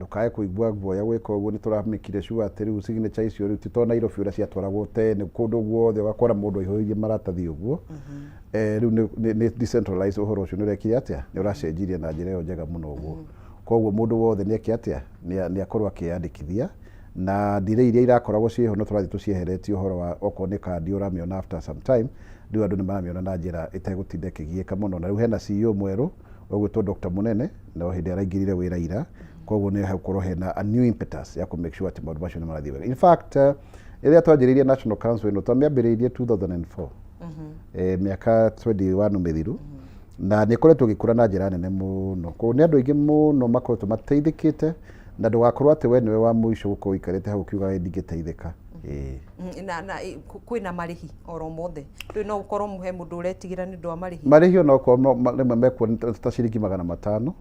Ndũkae kũigua guoya gwĩka ũguo. Nĩ tũramĩkire sure atĩ rĩu signature icio rĩu ti to Nairobi ũrĩa ciatwaragwo tene kũndũ guothe, ũgakora mũndũ aihũrĩirie maratathi ũguo. Rĩu nĩ decentralized. Ũhoro ũcio nĩ ũrekire atĩa? Nĩ ũracenjirie na njĩra ĩyo njega mũno ũguo. Koguo mũndũ wothe nĩ eke atĩa? Nĩ akorwo akĩyandĩkithia, na delay iria irakoragwo ciĩho no tũrathiĩ tũcieheretie. Ũhoro wa okorwo nĩ kandi ũramĩona after some time, rĩu andũ nĩ maramĩona na njĩra ĩtegũtinda ĩkĩgiĩka mũno. Na rĩu hena CEO mwerũ ũgwĩtwo Dr. Munene, no hĩndĩ araingĩrire wĩra ira, koguo nĩ hagũkorwo hena a new impetus ya kũ make sure atĩ maũndũ macio nĩ marathiĩ wega. In fact, rĩrĩa twanjĩrĩirie National Council ĩno, twamĩambĩrĩirie 2004, mĩaka 21 mĩthiru, na nĩ ĩkoretwo ĩgĩkũra na njĩra nene mũno. Koguo nĩ andũ aingĩ mũno makoretwo mateithĩkĩte, na ndũgakorwo atĩ we nĩwe wa mũico gũkorwo ũikarĩte hau ũkiuga, "Ĩ, ndingĩteithĩka." Ĩĩ. Na kwĩna marĩhi oro mothe? Rĩu no gũkorwo he mũndũ ũretigĩra nĩ ũndũ wa marĩhi. Marĩhi onokorwo no rĩmwe mekuo nĩ ta ciringi 500,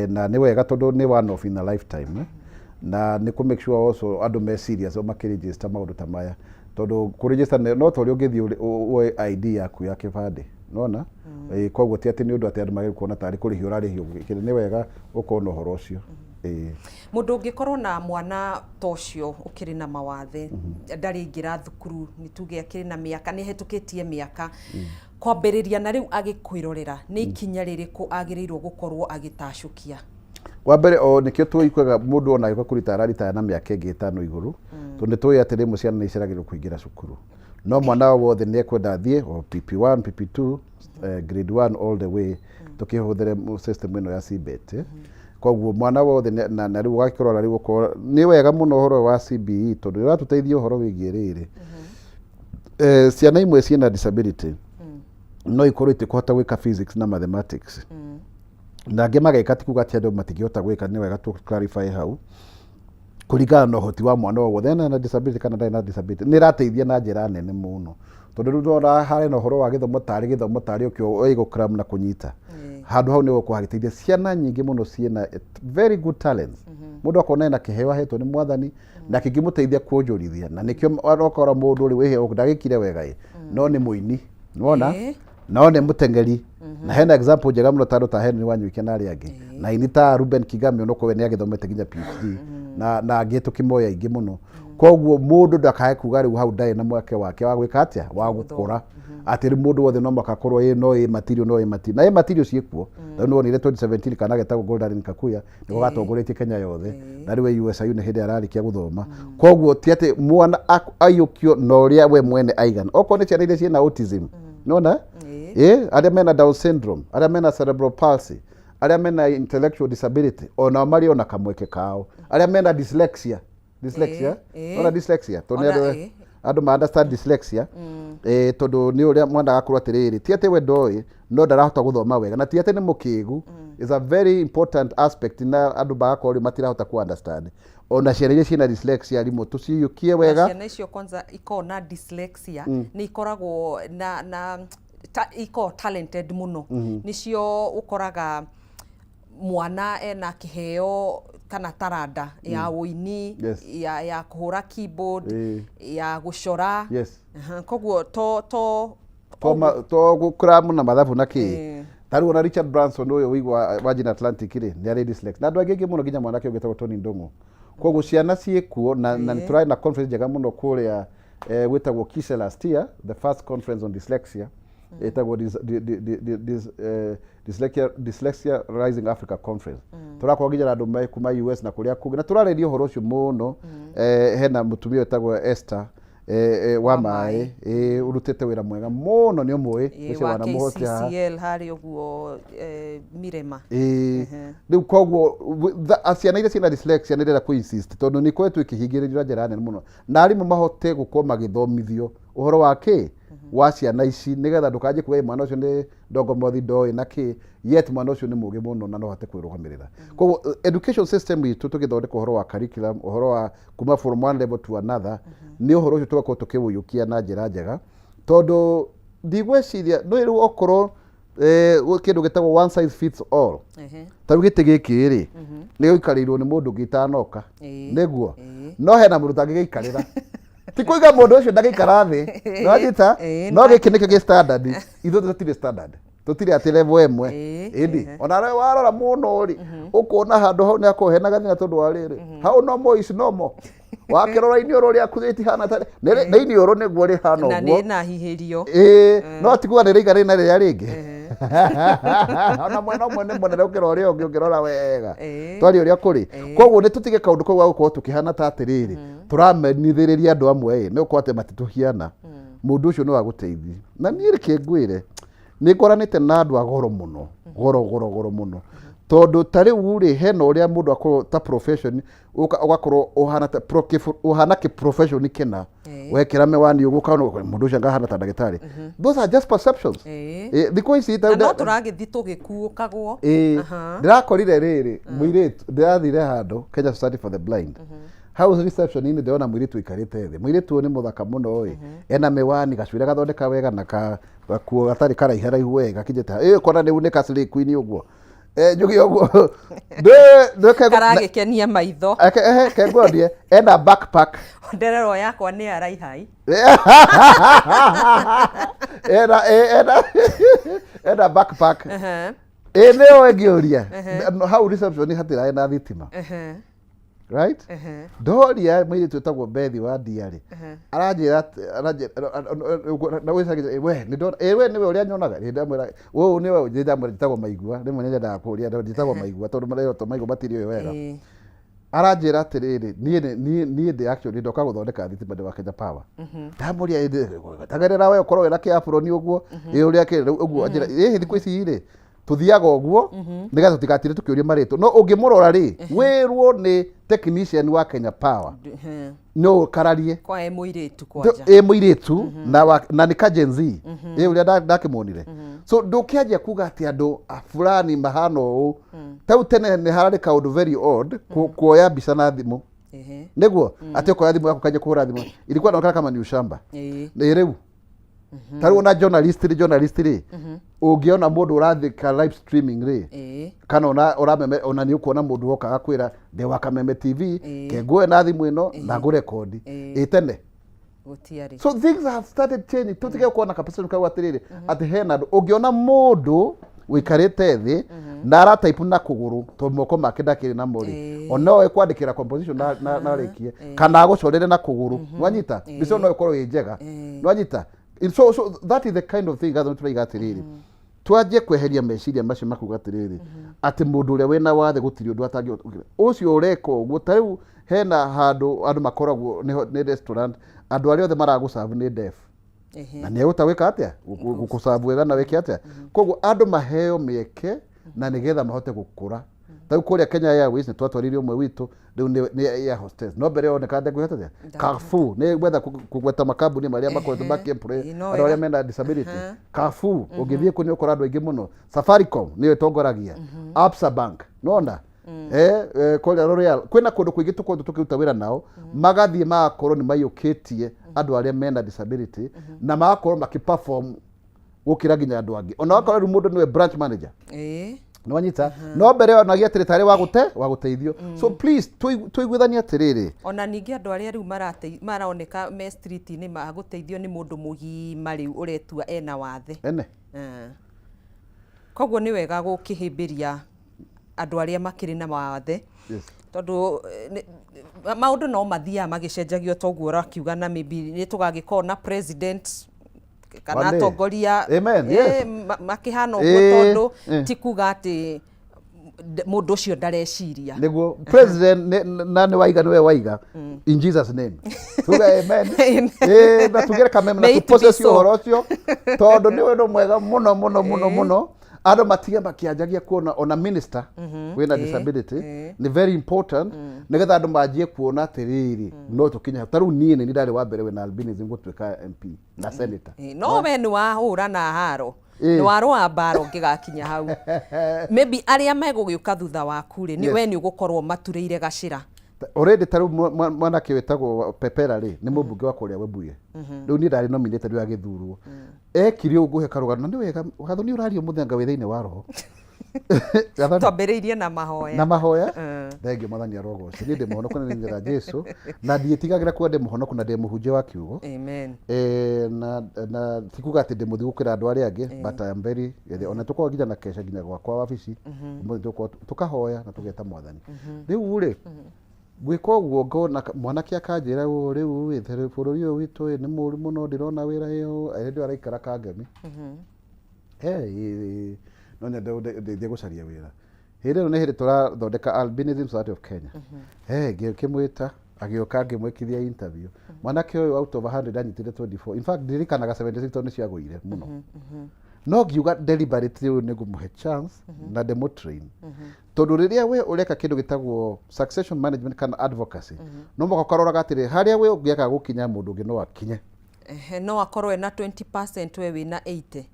na nĩ wega tondũ nĩ one off in a lifetime, eh. Na nĩ kũ make sure also andũ me serious o makĩregister maũndũ ta maya, tondũ kũregister no ta ũrĩa ũngĩthiĩ woe ID yaku ya kĩbandĩ, nona. Ĩĩ, koguo ti atĩ nĩ ũndũ atĩ andũ magĩrĩirwo kuona tarĩ kũrĩhio ũrarĩhio. Kĩrĩ nĩ wega gũkorwo na ũhoro ũcio, ĩĩ. Mũndũ ũngĩkorwo na mwana ta ũcio ũkĩrĩ na mawathe, ndarĩ aingĩra thukuru, nĩ tuge akĩrĩ na mĩaka, nĩ ahĩtũkĩtie mĩaka kwambĩrĩria, na rĩu agĩkwĩrorera, nĩ ikinya rĩrĩkũ agĩrĩirwo gũkorwo agĩtacũkia? Wa mbere, o nĩkĩo tũikuaga mũndũ ona agĩũka kũrita, araritaya na mĩaka ĩngĩ 5 igũrũ, tondũ nĩ tũĩ atĩ rĩmwe ciana nĩ iceragĩrwo kũingĩra cukuru. No mwana o wothe nĩ ekwenda athiĩ o PP1, PP2, grade 1 all the way, tũkĩhũthĩre system ĩno ya CBET. Koguo mwana wothe na rĩu ũgakĩrora rĩu ũkorwo nĩ wega mũno ũhoro wa CBE, tondũ ũratũteithia ũhoro wĩgiĩ rĩrĩ, ciana imwe ciĩna disability no ikorwo itikũhota gwĩka physics na mathematics, na angĩ mageka. Ti kuga atĩ andũ matingĩhota gwĩka, nĩ wega tũ clarify hau, kũringana na ũhoti wa mwana o wothe ena na disability kana ndarĩ na disability. Nĩ ĩrateithia na njĩra nene mũno, tondũ rĩu ndona harĩ na ũhoro wa gĩthomo tarĩ ũkĩo ĩgũkram na kũnyita handũ hau, nĩ gũkorwo hagĩteithia ciana nyingĩ mũno ciĩna very good talents. Mũndũ akona ena kĩheo ahetwo nĩ Mwathani na kĩngĩmũteithia kuonjorithia, na nĩkĩo okora mũndũ rĩu ĩheo ndagĩkire wega ĩ, no nĩ mũini, nĩwona, no nĩ mũteng'eri. Na hena example njega mũno tandũ ta Henry Wanyoike na arĩa angĩ, na aini ta Ruben Kigame, onokorwo we nĩ agĩthomete nginya PhD, na angĩ tũkĩmoya aingĩ mũno. Koguo mũndũ ndakae kuga rĩu hau ndarĩ na mweke wake wa gwĩka atĩa, wa gũkũra, atĩ rĩu mũndũ wothe no mũhaka akorwo ĩ no ĩ material, no ĩ material, na ĩ material ciĩkuo. Rĩu nĩwonire 2017 kana getagwo Golden Kakuya nĩko gatongoretie Kenya yothe, na rĩu e USIU nĩ hĩndĩ ararĩkia gũthoma. Koguo ti atĩ mwana aiyũkio na ũrĩa we mwene aigana. Okorwo nĩ ciana iria ciĩna autism, nona, ĩ arĩa mena Down syndrome, arĩa mena cerebral palsy, arĩa mena intellectual disability, onao marĩ ona kamweke kao, arĩa mena dyslexia. Ona dyslexia, tondũ nĩ Ona, andũ andũ ma understand dyslexia, tondũ nĩ ũrĩa mwana agakorwo atĩrĩrĩ, ti atĩ we ndoĩ, no ndarahota gũthoma wega, na ti atĩ nĩ mũkĩgu. Is a very important aspect, na andũ magakorwo rĩu matirahota ku understand. Ona ciana iria ciĩna dyslexia, arimũ tũciyũkie Na wega. Ciana icio kwanza ikoragwo na dyslexia nĩ ikoragwo na ikoragwo talented mũno. Nĩcio ũkoraga mwana ena kĩheo kana taranda ya ũini, ya kũhũra keyboard, ya gũcora. Koguo to To gũkũramu na mathabu na kĩ. Ta rĩu ona Richard Branson ũyũ wĩigua Virgin Atlantic rĩ, nĩ arĩ dyslexic, na andũ angĩ aingĩ mũno, nginya mwanake ũngĩ wĩtagwo Tony Ndung'u. Koguo ciana ciĩkuo, na nĩ tũrarĩ na conference njega mũno kũrĩa, gwĩtagwo Kise last year, the first conference on dyslexia, ĩtagwo Dyslexia Rising Africa Conference. Tũrakorwo nginya na andũ me kuma US na kũrĩa kũngĩ, na tũrarĩria ũhoro ũcio mũno. Hena mũtumia wĩtagwo Esther wa Wa maĩ, ũrutĩte wĩra mwega mũno, nĩ ũmũĩ ũcio wa wanamũhotia haha. KCCL harĩa ũguo, Mirema. Ĩĩ. Rĩu koguo ciana iria ciĩna dyslexia, nĩ ndĩrenda kũ insist, tondũ nĩ ikoretwo ikĩhingĩrĩrio na njĩra nene mũno, na arimũ mahote gũkorwo magĩthomithio ũhoro wa kĩ wa ciana ici, nĩgetha ndũkanjie kuga, "Ĩ, mwana ũcio nĩ ndongomothi, ndoĩ na kĩ," yet mwana ũcio nĩ mũgĩ mũno na no ahote kwĩrũgamĩrĩra. Koguo education system itũ, tũgĩthondeka ũhoro wa curriculum, ũhoro wa kuma from one level to another, nĩ ũhoro ũcio tũgakorwo tũkĩũiyũkia na njĩra njega, tondũ ndigwĩciria nĩ rĩu okorwo kĩndũ gĩtagwo one size fits all. Ta rĩu gĩtĩ gĩkĩ rĩ, nĩ gĩikarĩirwo nĩ mũndũ ũngĩ itanoka. Nĩguo no hena mũndũ ũtangĩgĩikarĩra. Ti kuiga mũndũ ũcio ndagĩikara thĩ, nĩwanyita? No gĩkĩ nĩkĩo gĩ standard, ithuĩ tũtirĩ standard. Tũtirĩ atĩ level ĩmwe. Ĩĩ, Ĩni ona rĩ warora mũno rĩ, ũkona handũ hau nĩ akorwo hena gathĩna tondũ wa rĩrĩ, hau no mo is normal. Wakĩrora iniũrũ rĩaku rĩtihana ta nĩ iniũrũ nĩguo rĩhana Na ũguo. nĩ na hihĩrio. Ĩĩ, no ti kuga nĩ rĩiga rĩna rĩrĩa rĩngĩ. Ona mwena ũmwe nĩ mũnene gũkĩra ũrĩa ũngĩ ũngĩrora wega. Twaria ũrĩa kũrĩ. Koguo nĩ tũtige kaũndũ kau ga gũkorwo tũkĩhana ta atĩrĩrĩ, tũramenithĩrĩria andũ amwe ĩ, nĩ gũkorwo atĩ matitũhiana. Mũndũ ũcio nĩ wa gũteithia. Na niĩ reke ngwĩre, nĩ ngoranĩte na andũ a goro mũno, goro goro goro mũno. Tondũ ta rĩu rĩ, hena ũrĩa mũndũ akorwo ta profession, ũgakorwo ũhana ta ũhana kĩ profession kĩna. Wekĩra mĩwani ũguo ũkona mũndũ ũcio anga ahana ta ndagĩtarĩ. Those are just perceptions. Thikũ ici ta Na no tũragĩthiĩ tũgĩkuũkagwo. Ĩĩ, ndĩrakorire rĩrĩ mũirĩtu, ndĩrathire handũ Kenya Society for the Blind, hau reception-inĩ ndĩrona mũirĩtu aikarĩte thĩ. Mũirĩtu ũyũ nĩ mũthaka mũno ĩ, ena mĩwani, gacuĩrĩ gathondeka wega na gakuo gatarĩ karaiha raihu wega kinyĩte ĩ kona nĩ unĩka slay queen ũguo. Njuge ũguo. Karagĩkenia maitho. Kenguonie ena backpack. Nderero yakwa nĩ araihai. Ena backpack. Ĩ nĩyo ĩngĩũria. Hau reception hatirarĩ na thitima. Right? Ndoria mũirĩtu wĩtagwo Bethi wa Ndia rĩ, aranjĩra aranjĩra na wĩcagĩra we nĩ ndona ĩ we nĩwe ũrĩa nyonaga. Ĩ ndamwĩra ũũ nĩwe, nĩ ndamwĩra njĩtagwo Maigua. Rĩmwe nĩ nyendaga kũria njĩtagwo Maigua tondũ marĩtwa Maigua matirĩ wega. Aranjĩra atĩrĩrĩ, niĩ niĩ niĩ ndĩ actually ndoka gũthondeka thitima, ndĩ wa Kenya Power. Ndamũria, tagerera we ũkorwo wĩna kĩaburoni ũguo ĩ ũrĩa kĩ ũguo. Anjĩra ĩ thikũ ici rĩ tuthiaga ũguo nĩgetha tũtigatinde tũkĩũria marĩtwa. No ũngĩmũrora rĩ, wĩrwo nĩ technician wa Kenya Power, no ũkararie. Kwa e mũirĩtu kwanja. Ĩ mũirĩtu na na nĩ ka Gen Z ĩ ũrĩa ndakĩmuonire. So ndũkĩanjia kuga atĩ andũ a fulani mahana ũũ. Tau tene nĩ hararĩ kaũndũ very odd kuoya mbica na thimũ. Nĩguo atĩ ũkoya thimũ yaku kanjia kũhũra thimũ, ilikuwa inaonekana kama ni ushamba. Nĩ rĩu ta rĩu ona journalist rĩ, journalist rĩ, ũngĩona mũndũ ũrathika live streaming rĩ, kana ona ũrameme, ona nĩ ũkuona mũndũ woka agakwĩra ndĩ wa Kameme TV, kenguoe na thimũ ĩno na ngũrekondi. Ĩ tene gũtiarĩ. So things have started changing. Tutige gũkorwo na kapeceni kau atĩrĩrĩ, atĩ hena andũ ũngĩona mũndũ ũikarĩte thĩ na arataipu na kũgũrũ tondũ moko make ndakĩrĩ namo rĩ, ona oe kwandĩkĩra composition na arĩkie kana agũcorere na kũgũrũ, nwanyita mbica ĩyo no ĩkorwo ĩ njega, nwanyita. So that is the kind of thing gatho tũraiga atĩrĩrĩ, twanjie kweheria meciria macio makuga atĩrĩrĩ, atĩ mũndũ ũrĩa wĩna wathe gũtirĩ ũndũ atangĩhota. Ũcio ũreka ũguo, ta rĩu hena handũ andũ makoragwo nĩ restaurant, andũ arĩa othe maragũcabu nĩ deaf. Na nĩ egũta gwĩka atĩa gũkũcabu wega na wĩke atĩa. Koguo andũ maheo mĩeke na nĩgetha mahote gũkũra. Ta rĩu kũrĩa Kenya Airways nĩ twatwarire ũmwe witũ, rĩu nĩ air hostess, no mbere yoneka ndengwĩhota atĩa. Carrefour, nĩ gwetha kũgweta makambuni marĩa makoretwo makĩ-employ Ĩĩ, no andũ arĩa wega. mena disability. Carrefour ũngĩthiĩ kũ nĩ ũkora andũ aingĩ mũno. Safaricom nĩyo ĩtongoragia, Absa Bank nona kũrĩa L'Oreal, kwĩna kũndũ kũingĩ tũkoretwo tũkĩruta wĩra nao, magathiĩ magakorwo nĩ maiyũkĩtie andũ arĩa mena disability na magakorwo makĩ-perform gũkĩra nginya andũ angĩ, ona wakorwo rĩu mũndũ nĩwe branch manager. Nĩwanyita, no mbere yonagia atĩrĩ tarĩ wa gũteithio. So please tũiguithanie atĩrĩrĩ. Ona ningĩ andũ arĩa rĩu maroneka me street-inĩ magũteithio nĩ mũndũ mũgima rĩu ũretua ena wathe. Ene. Koguo nĩ wega gũkĩhĩmbĩria andũ arĩa makĩrĩ na mawathe, tondũ maũndũ no mathiaga magĩcenjagio toguo ũrakiuga, na maybe nĩ tũgagĩkorwo na president kana One day. atongoria Amen, yes. makĩhana ũguo, tondũ ti kuga atĩ mũndũ ũcio ndareciria. Nĩguo president na nĩ waiga, nĩwe waiga, in Jesus name tuge amen. Amen. Na tugere kameme na May it be tũpossess so. ũhoro ũcio tondũ nĩ ũndũ mwega mũno mũno mũno mũno andũ matige makĩanjagia kuona ona minister wĩna disability. Nĩ very important nĩgetha andũ manjie kuona atĩrĩrĩ, no tũkinye hau. Ta rĩu niĩ nĩ ndarĩ wa mbere wĩna albinism gũtuĩka MP na senator. No we nĩ wahũra na haro, nĩ warũa mbara ũngĩgakinya hau, maybe arĩa megũgĩũka thutha waku rĩ, nĩ we nĩ ũgũkorwo maturĩire gacĩra. Already ta rĩu mwanake wĩtagwo Pepera rĩ, nĩ mũmbunge wa kũrĩa Webuye. Rĩu niĩ ndarĩ nominated rĩu agĩthurwo ekire ũguo. Ngũhe karũgano na nĩ wega watho nĩ ũraria mũthenya wĩ thĩinĩ wa roho. Gathoni. Twambĩrĩirie na mahoya. Na mahoya. Thengio, Mwathani arogocwo. Niĩ ndĩ mũhonoku na nĩ nyenda Jesu na ndiĩtigagĩra kuga ndĩ mũhonoku na ndĩ mũhunjia wa kiugo. Amen. Na ti kuga atĩ ndĩ mũthiĩ gũkĩra andũ arĩa angĩ, but I am very, ona tũkoragwo nginya na kesha nginya gwakwa wabici ũmũthĩ, tũkoragwo tũkahoya na tũgeta Mwathani. Rĩu rĩ, gwĩka ũguo ngona mwanake akanjĩra ũũ, rĩu ĩ bũrũri ũyũ witũ ĩ nĩ mũru mũno, ndĩrona wĩra ĩyo hĩndĩ ĩyo araikara Kangemi. Hey, no nyende ũndeithie gũcaria wĩra. Hĩndĩ ĩno nĩ hĩndĩ tũrathondeka Albinism Society of Kenya. Hey, ngĩkĩmwĩta, agĩũka, ngĩmwĩkithia interview. Mwanake ũyũ, out of 100 anyitire 24. In fact, ndirikanaga 76 tondũ nĩ ciagũire mũno, no ngiuga deliberately ũyũ nĩ ngũmũhe chance na ndĩmũtrain, tondũ rĩrĩa we ũreka kĩndũ gĩtagwo succession management kana advocacy, no mũhaka ũkaroraga atĩrĩ, harĩa we ũngĩaga gũkinya, mũndũ ũngĩ no akinye. Ehe, no akorwo ena 20%, we wĩna 80.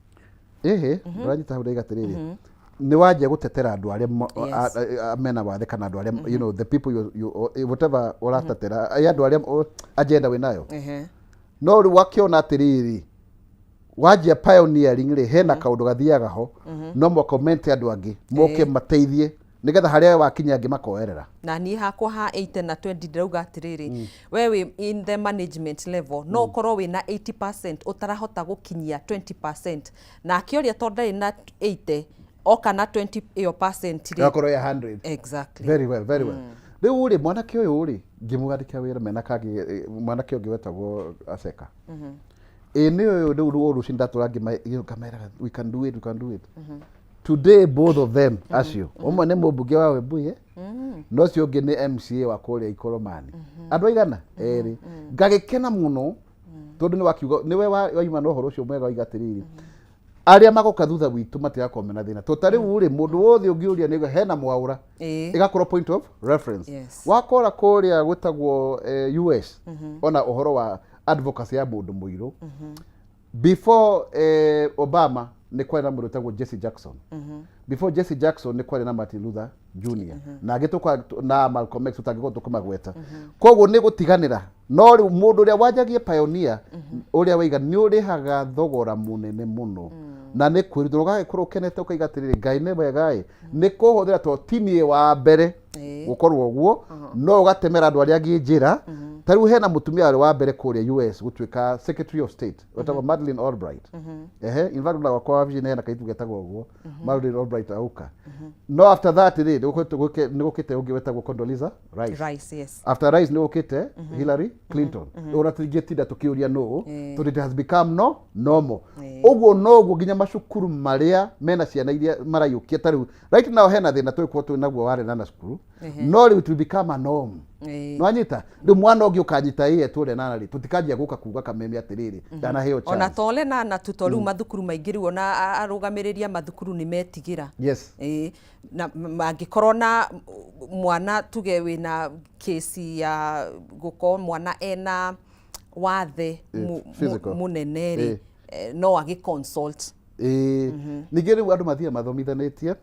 Ĩhĩ, ndũranyita hau. Ndaiga atĩrĩrĩ, nĩ wanjia gũtetera andũ arĩa mena wathe kana andũ arĩa, the people you, whatever ũratetera, andũ arĩa agenda wĩnayo. No rĩu wakĩona atĩrĩrĩ, wanjia pioneering rĩ, hena kaũndũ gathiaga ho, no mũhaka ũmente andũ angĩ moke mateithie nĩgetha harĩa wakinya angĩ makoerera. Na niĩ hakwa ha 80 na 20, ndĩrauga atĩrĩrĩ, we wĩ in the management level, no ũkorwo wĩna 80% ũtarahota gũkinyia 20%, nake ũrĩa tondũ ndarĩ na 80 oka na 20 ĩyo percent rĩ, ĩgakorwo ya 100. Exactly. Very well, very well. Rĩu rĩ, mwanake ũyũ rĩ, ngĩmwandĩka wĩra mena kangĩ, mwanake ũngĩ wetagwo Aceka. Ĩ nĩ ũyũ rĩu ruo rũcinĩ ndatũra ngameraga, "We can do it, we can do it." Today both of them acio, ũmwe nĩ mũmbunge wa Webuye na ũcio ũngĩ nĩ MCA wa kũrĩa Ikoromani. Andũ aigana erĩ ngagĩkena mũno tondũ nĩ wakiuga nĩwe waima na ũhoro ũcio mwega waiga atĩrĩrĩ, arĩa magoka thutha witũ matigakorwo mena thĩna, tondũ ta rĩu rĩ, mũndũ wothe ũngĩũria nĩ hena Mwaũra, ĩgakorwo point of reference. Wakora kũrĩa gwĩtagwo US, ona ũhoro wa advocacy ya mũndũ mũirũ, before Obama nĩ kwarĩ na mũndũ wĩtagwo Jesse Jackson. Before Jesse Jackson nĩ kwarĩ na Martin Luther Jr. na angĩ na Malcolm X tũtangĩkorwo tũkĩmagweta. Koguo nĩ gũtiganĩra, no rĩu mũndũ ũrĩa wanjagie pioneer, ũrĩa waiga nĩ ũrĩhaga thogora mũnene mũno na nĩ kwĩrutĩra, ũgagĩkorwo ũkenete ũkaiga atĩrĩrĩ, Ngai nĩ wega ĩ nĩ kũhũthĩra, tondũ ti niĩ wa mbere gũkorwo ũguo, no ũgatemera andũ arĩa angĩ njĩra. Ta rĩu hena mũtumia warĩ wa mbere kũrĩa US gũtuĩka Secretary of State wetagwo Madeleine Albright. Ehe, in fact, ona gwakwa wabici hena kairĩtu getagwo ũguo, Madeleine Albright auka. No after that rĩ, nĩ gũkĩte ũngĩ wetagwo Condoleezza Rice. Rice, yes. After Rice nĩ gũkĩte Hillary Clinton. Ona tũtingĩtinda tũkĩũria nũ, tondũ it has become no normal. Ũguo noguo nginya macukuru marĩa mena ciana iria maraiũkia. Ta rĩu right now hena thĩna tũgĩkorwo twĩ naguo warĩ na cukuru, no rĩu it will become a norm. Nĩwanyita? Rĩu mwana ũngĩ ũkanyita ĩ etwo Lenana rĩ, tũtikanjia gũka kuga kameme atĩrĩrĩ, ndanaheo ona chance. To Lenana tu, to rĩu mathukuru maingĩ rĩu ona arũgamĩrĩri a mathukuru nĩ metigĩra. Ĩĩ, na mangĩkorwo na mwana, tuge wĩna kesi ya gũkorwo mwana ena wathe Physical. Mũnene rĩ, no agĩ consult. Ĩĩ, ningĩ rĩu andũ mathiaga mathomithanĩtie.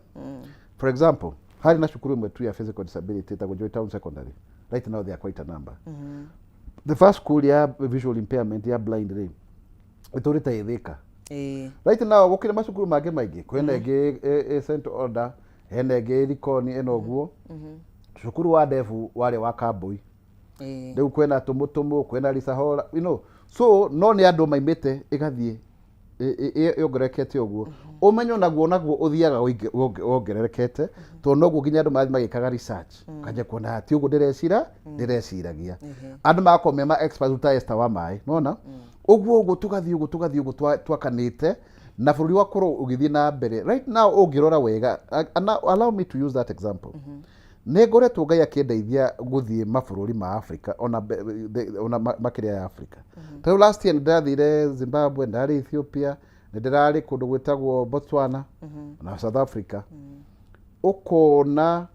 For example, harĩ na cukuru ĩmwe tu ya physical disability ĩtagwo Joy Town Secondary. Right now they are quite a number. The first school ya visual impairment, ya blind rĩ, ĩtũrĩte ĩ Thĩka. Right now gũkĩrĩ macukuru mangĩ maingĩ, kwĩna ĩngĩ ĩ St Order, hena ĩngĩ ĩ Likoni ĩna ũguo. Cukuru wa deaf warĩ wa Kambui. Rĩu kwĩna Tũmũtũmũ, kwĩna Lisahola, so no nĩ andũ maimĩte ĩgathiĩ yongererekete ũguo. Ũmenyo naguo ũthiaga wongererekete, tondũ noguo nginya andũ marathiĩ magĩkaga research, kanjia kuona ti ũguo ndĩreciragia, andũ magakorwo me ma expert ta Esther wa maĩ nona ũguo ũguo, tũgathiĩ ũguo, tũgathiĩ ũguo twakanĩte na bũrũri wakorwo ũgĩthiĩ na mbere. Right now ũngĩrora wega, and now allow me to use that example, nĩ ngoretwo Ngai akĩndeithia gũthiĩ mabũrũri ma Africa, ona ona makĩria ya Africa. Ta rĩu last year nĩ ndĩrathire Zimbabwe, ndarĩ Ethiopia, nĩ ndĩrarĩ kũndũ gwĩtagwo Botswana na South Africa. Ũkona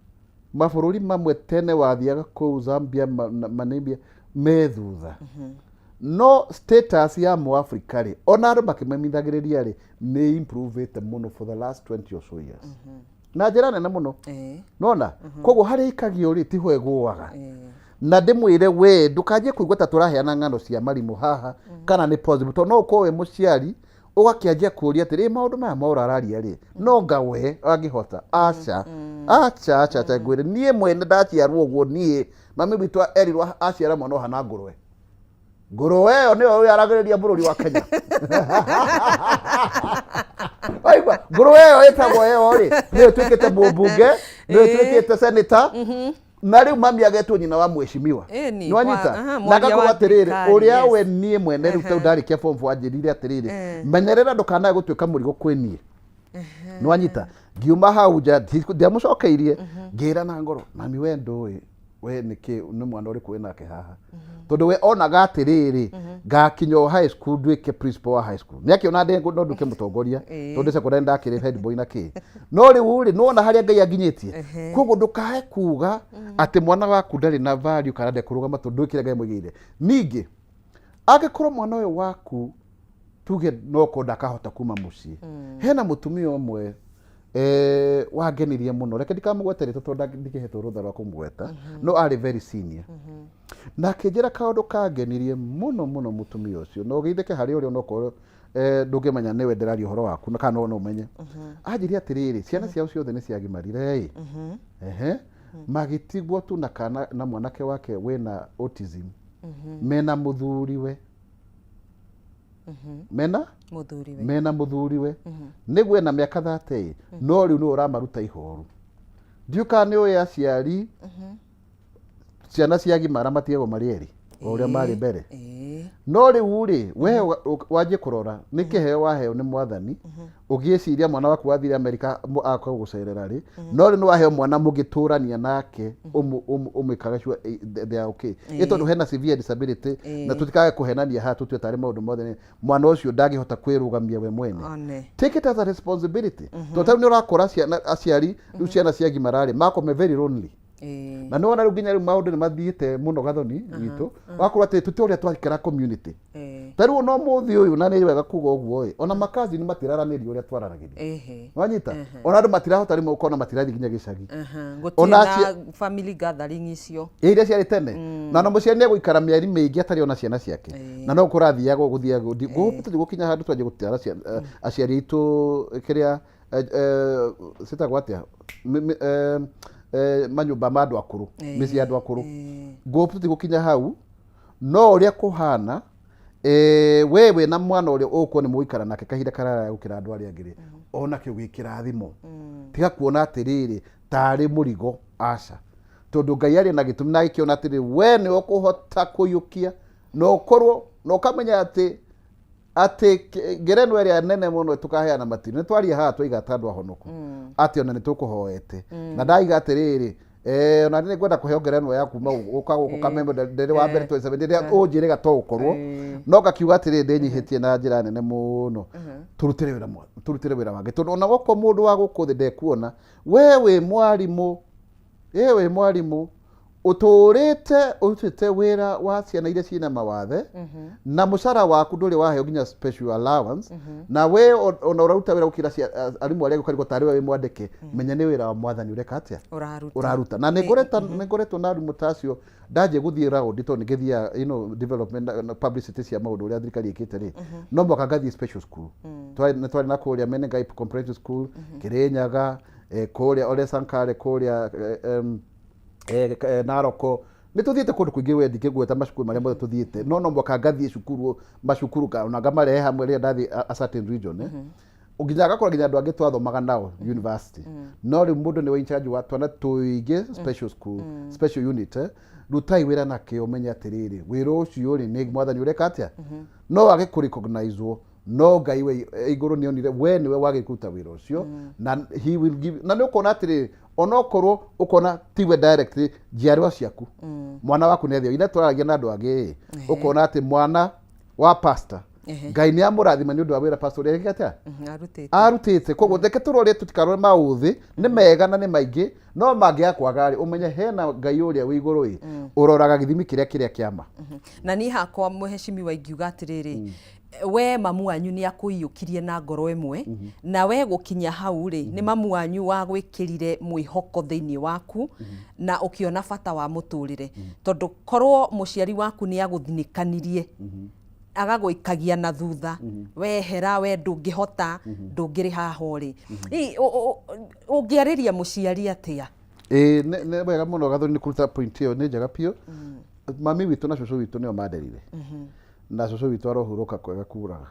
mabũrũri mamwe tene wathiaga kũu Zambia, Namibia, me thutha, no status ya mũafrika rĩ, ona andũ makĩmemithagĩrĩria rĩ, nĩ improvete mũno for the last 20 or so years na njĩra nene mũno. Nona koguo harĩa ikagio rĩ, tiho ĩgũaga. Na ndĩmwĩre we ndũkanjie kũigua ta tũraheana ng'ano cia marimũ haha kana nĩ possible, tondũ no ũkorwo wĩ mũciari. Ũgakĩanjia kũũria atĩrĩ, maũndũ maya Mwaũra araria rĩ, no nga we angĩhota? Aca, aca, aca, aca, ngwĩre niĩ mwene ndaciarwo ũguo niĩ mami witũ erirwo aciara mwana ũhana ngũrwe. Ngũrwe ĩyo nĩyo yaragĩrĩria bũrũri wa Kenya. Waigua, ngũrwe ĩyo ĩtagwo ĩyo rĩ, nĩyo ĩtuĩkĩte mũmbunge, nĩyo ĩtuĩkĩte senator, na rĩu mami agetwo nyina wa mheshimiwa. Ĩni, Nĩwanyita? aha, Na mwaria ngakorwo wa atĩrĩrĩ, thirikari, ũrĩa yes. we niĩ mwene rĩu tondũ ndarĩkia form 4 anjĩrire atĩrĩrĩ, menyerera ndũkanae gũtuĩka mũrigo kwĩ niĩ. Nĩwanyita? Ngiuma hau nja, ndiamũcokeirie, ngĩĩra na ngoro, mami we ndũĩ we nĩkĩ nĩ mwana ũrĩkũ wĩ nake haha. Tondũ we onaga atĩrĩrĩ, ngakinya o high school nduĩke principal wa high school. Nĩakĩona ndĩ no nduĩke mũtongoria, tondũ secondary ndakĩrĩ head boy na kĩ. No rĩu rĩ, nĩwona harĩa Ngai anginyĩtie. Koguo ndũkae kuga atĩ mwana waku ndarĩ na value kana ndekũrũgama tondũ ndũĩ kĩrĩa Ngai amũigĩire. Ningĩ, angĩkorwo mwana ũyũ waku tuge no korwo ndakahota kuma mũciĩ, hena mũtumia ũmwe wangenirie mũno, reke ndikamũgwete rĩtwa tondũ ndikĩhetwo rũtha rwa kũmũgweta, no arĩ very senior. Na akĩnjĩra kaũndũ kangenirie mũno mũno mũtumia ũcio, na ũgeithĩke harĩ ũrĩa onokorwo ndũngĩmenya nĩwe ndĩraria ũhoro waku, na kana no ũmenye. Anjĩrire atĩrĩrĩ, ciana ciao ciothe nĩ ciagimarire ĩ, ehe, magĩtigwo tu na kana na mwanake wake wĩna autism, mena mũthuriwe, mena mũthuriwe, mena mũthuriwe, nĩguo ena mĩaka 30 ĩ, no rĩu nĩwe ũramaruta ihoru. Ndiũĩ kana nĩ ũĩ aciari ciana ciagimara matigagwo marĩ erĩ o ũrĩa marĩ mbere. No rĩu rĩ, we wanjie kũrora nĩ kĩheo waheo nĩ mwathani, ũgĩciria mwana waku wathire Amerika akoe gũcerera rĩ, no rĩu nĩ waheo mwana mũngĩtũrania nake, ũmĩkage sure they are okay. Ĩ tondũ hena severe disability, na tũtikage kũhenania haha tũtue tarĩ maũndũ mothe mwana ũcio ndangĩhota kwĩrũgamia we mwene. One. Take it as a responsibility, tondũ tarĩu nĩ ũrakora ciana aciari rĩu ciana ciagimara rĩ, makome very lonely. Na nĩ wona rĩu nginya rĩu maũndũ nĩ mathiĩte mũno gathoni witũ, wakorwo atĩ tũti ũrĩa twaikara community. Ta rĩu ona ũmũthĩ ũyũ, na nĩ wega kuga ũguo ĩ, ona makazini matiraranĩria ũrĩa twararanagĩria. Wanyita? Ona andũ matirahota rĩmwe ũkona matirathiĩ nginya gĩcagi. Gũtirĩ Ona na family gathering icio. Ĩ, iria ciarĩ tene. Na ona mũciari nĩ egũikara mĩeri mĩingĩ atarĩ ona ciana ciake. Na no kũrathiagwo gũthiagwo. Gũthiĩ gũkinya handũ twanjie gũtwara aciari aitũ kĩrĩa citagwo atĩa, manyũmba ma andũ akũrũ, mĩciĩ ya andũ akũrũ. Gũthiĩ gũkinya hau, no ũrĩa kũhana, we wĩna mwana ũrĩa ũgũkorwo nĩ mũgũikara nake kahinda karaya gũkĩra andũ arĩa angĩ rĩ, ona kĩu gĩ kĩrathimo. Tiga kuona atĩrĩrĩ tarĩ mũrigo, aca. Tondũ Ngai arĩ na gĩtũmi na agĩkĩona atĩrĩrĩ, we nĩwe ũkũhota kũiyũkia, na ũkorwo na ũkamenya atĩ atĩ ngerenwa ĩrĩa nene mũno tũkaheana matiri. Nĩ twaria haha twaiga ta andũ ahonoku atĩ ona nĩ tũkũhoete, na ndaiga atĩrĩrĩ, ona nĩ ngwenda kũheo ngerenwa ya kuma gũka gũkũ Kameme ndĩrĩ wa mbere 27 rĩrĩa ũnjĩrĩga to ũkorwo no ngakiuga atĩrĩrĩ, ndĩnyihĩtie na njĩra nene mũno, tũrutĩre wĩra tũrutĩre wĩra wake, tondũ ona gũkũ mũndũ wa gũkũ thĩ ndekuona we wĩ mwarimũ, ĩ wĩ mwarimũ ũtũrĩte ũrutĩte wĩra wa ciana iria ciĩna mawathe, na mũcara waku ndũrĩ waheo nginya special allowance, na we ona ũraruta wĩra gũkĩra arimũ arĩa angĩ, ũkarigwo tarĩ we wĩ mwandĩke. Menya nĩ wĩra wa mwathani ũreka atĩa? Ũraruta. Ũraruta. Na nĩ ngoretwo na arimũ ta acio ndanjia gũthiĩ round, tondũ nĩ ngĩthiaga, development na publicity cia maũndũ ũrĩa thirikari ĩkĩte rĩ, no mwaka ngathiĩ special school. Nĩ twarĩ na kũrĩa Menengai Comprehensive School, Kĩrĩnyaga, kũrĩa Ole Sankare, kũrĩa Naroko. Nĩ tũthiĩte kũndũ kũingĩ, we ndingĩgweta macukuru marĩa mothe tũthiĩte, no mwaka ngathiĩ cukuru macukuru ona ngamarehe hamwe rĩrĩa ndathiĩ a certain region, nginya ngakora nginya andũ angĩ twathomaga nao university, no rĩu mũndũ nĩwe in charge wa twana tũingĩ special school, special unit. Rutai wĩra na kĩo, menye atĩrĩrĩ, wĩra ũcio rĩ, nĩ mwathani ũreka atĩa, no wage kũ recognize-wo, no Ngai we igũrũ nĩ onire we nĩwe wagĩrĩire kũruta wĩra ũcio, na he will give. Na nĩ ũkona atĩrĩrĩ, onokorwo ũkona tiwe directly, njiarwa ciaku, mwana waku nĩ athiaga ina twaragia na andũ angĩ ĩ, ũkona atĩ mwana wa pastor, Ngai nĩ amũrathima nĩ ũndũ wa wĩra pastor ũrĩa ekĩte atĩa? Arutĩte. Arutĩte. Koguo reke tũrore, tũtikarore maũthĩ nĩ mega na nĩ maingĩ, no mangĩaga kwaga rĩ, ũmenye hena Ngai ũrĩa wĩ igũrũ ĩ, ũroraga gĩthimi kĩrĩa kĩrĩa kĩama. Na niĩ hakwa, mũhecimiwa, ingiuga atĩrĩrĩ, we mamu wanyu nĩ akũiyũkirie na ngoro ĩmwe, na we gũkinya hau rĩ, nĩ mamu wanyu wagwĩkĩrire mwĩhoko thĩinĩ waku na ũkĩona bata wa mũtũrĩre, tondũ korwo mũciari waku nĩ agũthinĩkanirie. Agagũikagia na thutha, wehera, we ndũngĩhota, ndũngĩrĩ haha ũrĩ. Hihi, ũngĩarĩria mũciari atĩa? Ĩĩ, nĩ wega mũno Gathoni nĩ kũruta point ĩyo, nĩ njega biũ. Mami witũ na cũcũ witũ nĩo manderire. Na cũcũ witũ arohurũka kwega kuraga.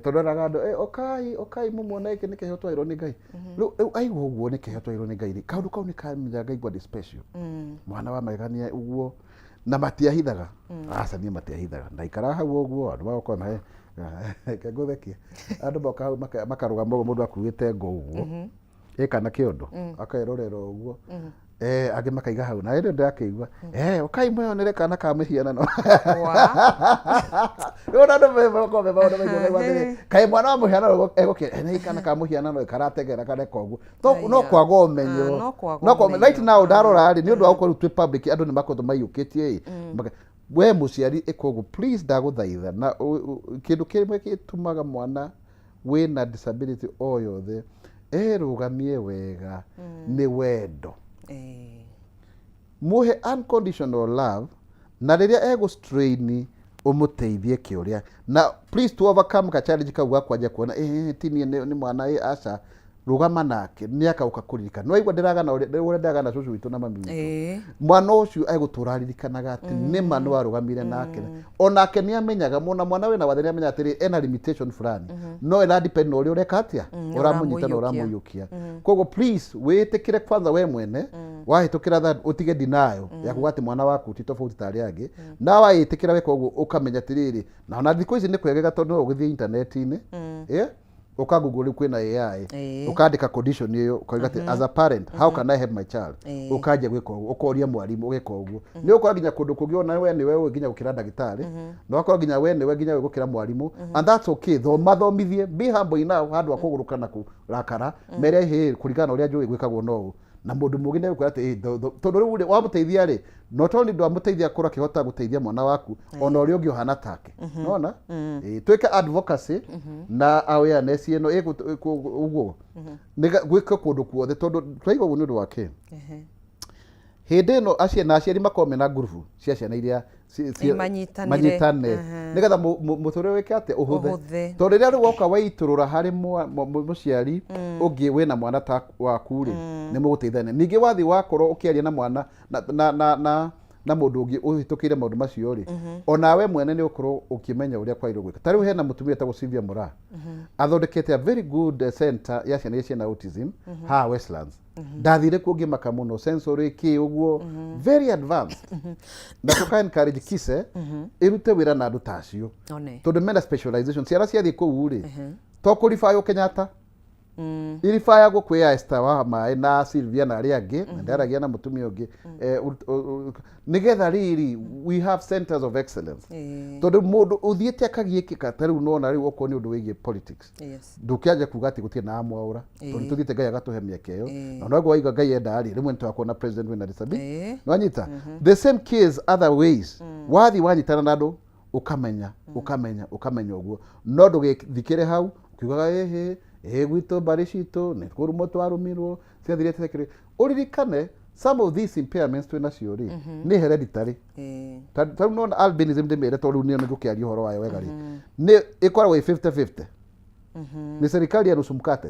Tondũ eraga andũ, "Ũkai, ũkai mũmuone, gĩkĩ nĩ kĩheo twaheirwo nĩ Ngai." Rĩu aigua ũguo nĩ kĩheo twaheirwo nĩ Ngai rĩ, kaũndũ kau nĩ kamenyaga ngaigua ndĩ special. Mwana wa magegania ũguo, na matiahithaga. Aca niĩ matiahithaga. Ndaikaraga hau ũguo, andũ magoka na reke ngũthekie. Andũ moka hau makarũgama ũguo mũndũ akuĩte ngũ ũguo. Ĩka na kĩondo, akerorera ũguo. Angĩ makaiga hau na hĩndĩ ĩyo ndĩrakĩigua, "Ũkai mwĩyonere kana ka mĩhianano." Rĩu ona andũ makoragwo me maũndũ maingĩ ũkaigua atĩrĩ, kaĩ mwana wa mũhianano egũkĩ nĩ kana ka mũhianano karateng'era kareka ũguo. No Aya. kwaga ũmenyo. Ah, no kwaga No kwa- right ũmenyo. now ndarora rĩ, nĩ ũndũ wa gũkorwo rĩu twĩ public, andũ nĩ makoretwo maiyũkĩtie ĩ. We mũciari ĩka ũguo, please, ndagũthaitha. Na kĩndũ kĩmwe gĩtũmaga mwana wĩna disability o yothe erũgamie wega nĩ wendo. Muhe unconditional love, na rĩrĩa egũ strain ũmũteithie kĩũrĩa, na please to overcome ka challenge kau ga kwanjia kuona ti niĩ nĩ mwana aca, rũgama nake, nĩ akauka kũririkana. Nĩ waigua ndĩragana ũrĩa ndĩragana cũcũ witũ na mami witũ. Mwana ũcio egũtũra aririkanaga atĩ nĩma nĩ warũgamire nake. Onake nĩ amenyaga mona mwana wĩna wathe nĩ amenyaga atĩrĩ ena limitation fulani, no ĩra depend na ũrĩa ũreka atĩa, ũramũnyita na ũramũiyũkia. Ũramũiyũkia. Koguo please wĩtĩkĩre kwanza we mwene wahĩtũkĩra that, ũtige denial ya kuga atĩ mwana waku ti tofauti ta arĩa angĩ. Na waĩtĩkĩra weka ũguo, ũkamenya atĩrĩrĩ, na ona thikũ ici nĩ kwegega tondũ no ũgĩthiĩ intaneti-inĩ, ũka Google, rĩu kwĩna AI, ũkandĩka condition ĩyo, ũkauga atĩ, "As a parent, how can I help my child?" Ũkanjia gwĩka ũguo, ũkoria mwarimũ, ũgeka ũguo, nĩ ũgũkora nginya kũndũ kũngĩ ona we nĩwe ũĩ nginya gũkĩra ndagĩtarĩ, na ũgakora nginya we nĩwe nginya ũĩ gũkĩra mwarimũ, and that's okay. Thoma, thomithie, be humble enough handũ ha kũgũrũka na kũrakara, mere, "Hĩ, kũringana na ũrĩa njũĩ gwĩkagwo no ũũ." Na mũndũ mũgĩ nĩ egũkwĩra atĩ, tondũ rĩu rĩ, wamũteithia rĩ, not only ndwamũteithia akorwo akĩhota gũteithia mwana waku, ona ũrĩa ũngĩ ũhana take. Nona twĩke advocacy na awareness ĩno ũguo gwĩke kũndũ kuothe, tondũ twaigua ũguo nĩ ũndũ wa kĩ hĩndĩ ĩno aciari na aciari makorwo mena ngurubu cia ciana iria Manyitanĩre. Manyitane nĩgetha mũtũrĩre wĩke atĩa, ũhũthe. Ũhũthe. Tondũ rĩrĩa rĩu woka waitũrũra harĩ mũciari ũngĩ wĩna mwana ta waku rĩ, nĩ mũgũteithania. Ningĩ wathiĩ wakorwo ũkĩaria na mwana na mũndũ ũngĩ ũhĩtũkĩire maũndũ macio rĩ, onawe mwene nĩ ũkorwo ũkĩmenya ũrĩa kwagĩrĩirwo gwĩka. Ta rĩu hena mũtumia wĩtagwo Sylvia Moraa, athondekete a very good center ya ciana iria ciĩna autism haha Westlands. Ndathire kuo ngĩmaka mũno, sensory kĩ ũguo, very advanced, na tũka encourage KISE ĩrute wĩra na andũ ta acio, One. tondũ mena specialization. Ciana ciathiĩ kũu rĩ, to kũribaywo Kenyatta, iribayagwo kwĩ Esther wa maĩ na Sylvia na arĩa angĩ, na ndaragia na mũtumia ũngĩ, nĩgetha rĩrĩ we have centers of excellence, tondũ mũndũ ũthiĩte akagiĩkĩka ta rĩu nona rĩu okorwo nĩ ũndũ wĩgiĩ politics, ndũkĩanja kuga atĩ gũtirĩ na mwaũra, tondũ tũthiĩte Ngai agatũhe mĩeke ĩyo, na noguo waiga Ngai enda rĩ, rĩmwe nĩtwakorwo na president wĩna disability. Nĩwanyita the same case other ways, wathiĩ wanyitana na andũ, ũkamenya, ũkamenya, ũkamenya ũguo, no ndũgĩthikĩre hau ũkiugaga, "Ĩhĩ ĩ gwitũ mbarĩ citũ nĩ kũrumwo twarumirwo ciathire tekĩrĩ." Ũririkane some of these impairments twĩ nacio rĩ, nĩ hereditary. Ta rĩu nona albinism, ndĩmĩre tondũ rĩu nĩyo nĩngũkĩaria ũhoro wayo wega rĩ, nĩ ĩkoragwo ĩ 50-50, nĩ serikali ya nusu mkate,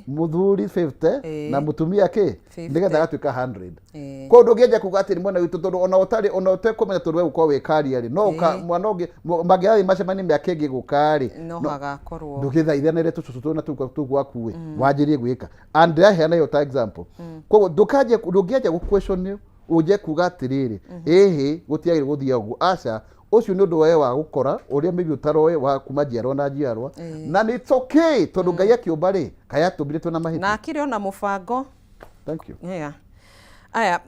mũthuri 50 na mũtumia kĩ 50. Nĩgetha agatuĩka 100. Koguo ndũngĩanjia kuga atĩ nĩ mwena witũ, tondũ ona ũtarĩ ona ũtekũmenya, tondũ we gũkorwo wĩ karia rĩ, no mwana ũngĩ mangĩathiĩ macemanie mĩaka ĩngĩ gũka rĩ, no hagakorwo. Ndũgĩthaithanĩre tũcũcũ tũna tũu gwaku ĩ wanjĩrie gwĩka, and ndĩraheana ĩyo ta example. Koguo ndũkanjie, ndũngĩanjia gũ question, ũnjie kuga atĩrĩrĩ, "Ĩhĩ, gũtiagĩrĩire gũthiĩ ũguo." Aca, ũcio nĩ ũndũ we wa gũkora ũrĩa maybe ũtaroĩ wa kuma njiarwa na njiarwa, na nĩ it's okay, tondũ Ngai akĩũmba rĩ, kaĩ atũmbire twĩna mahĩtia? Na akĩrĩ ona mũbango. Thank you. Yeah. Aya,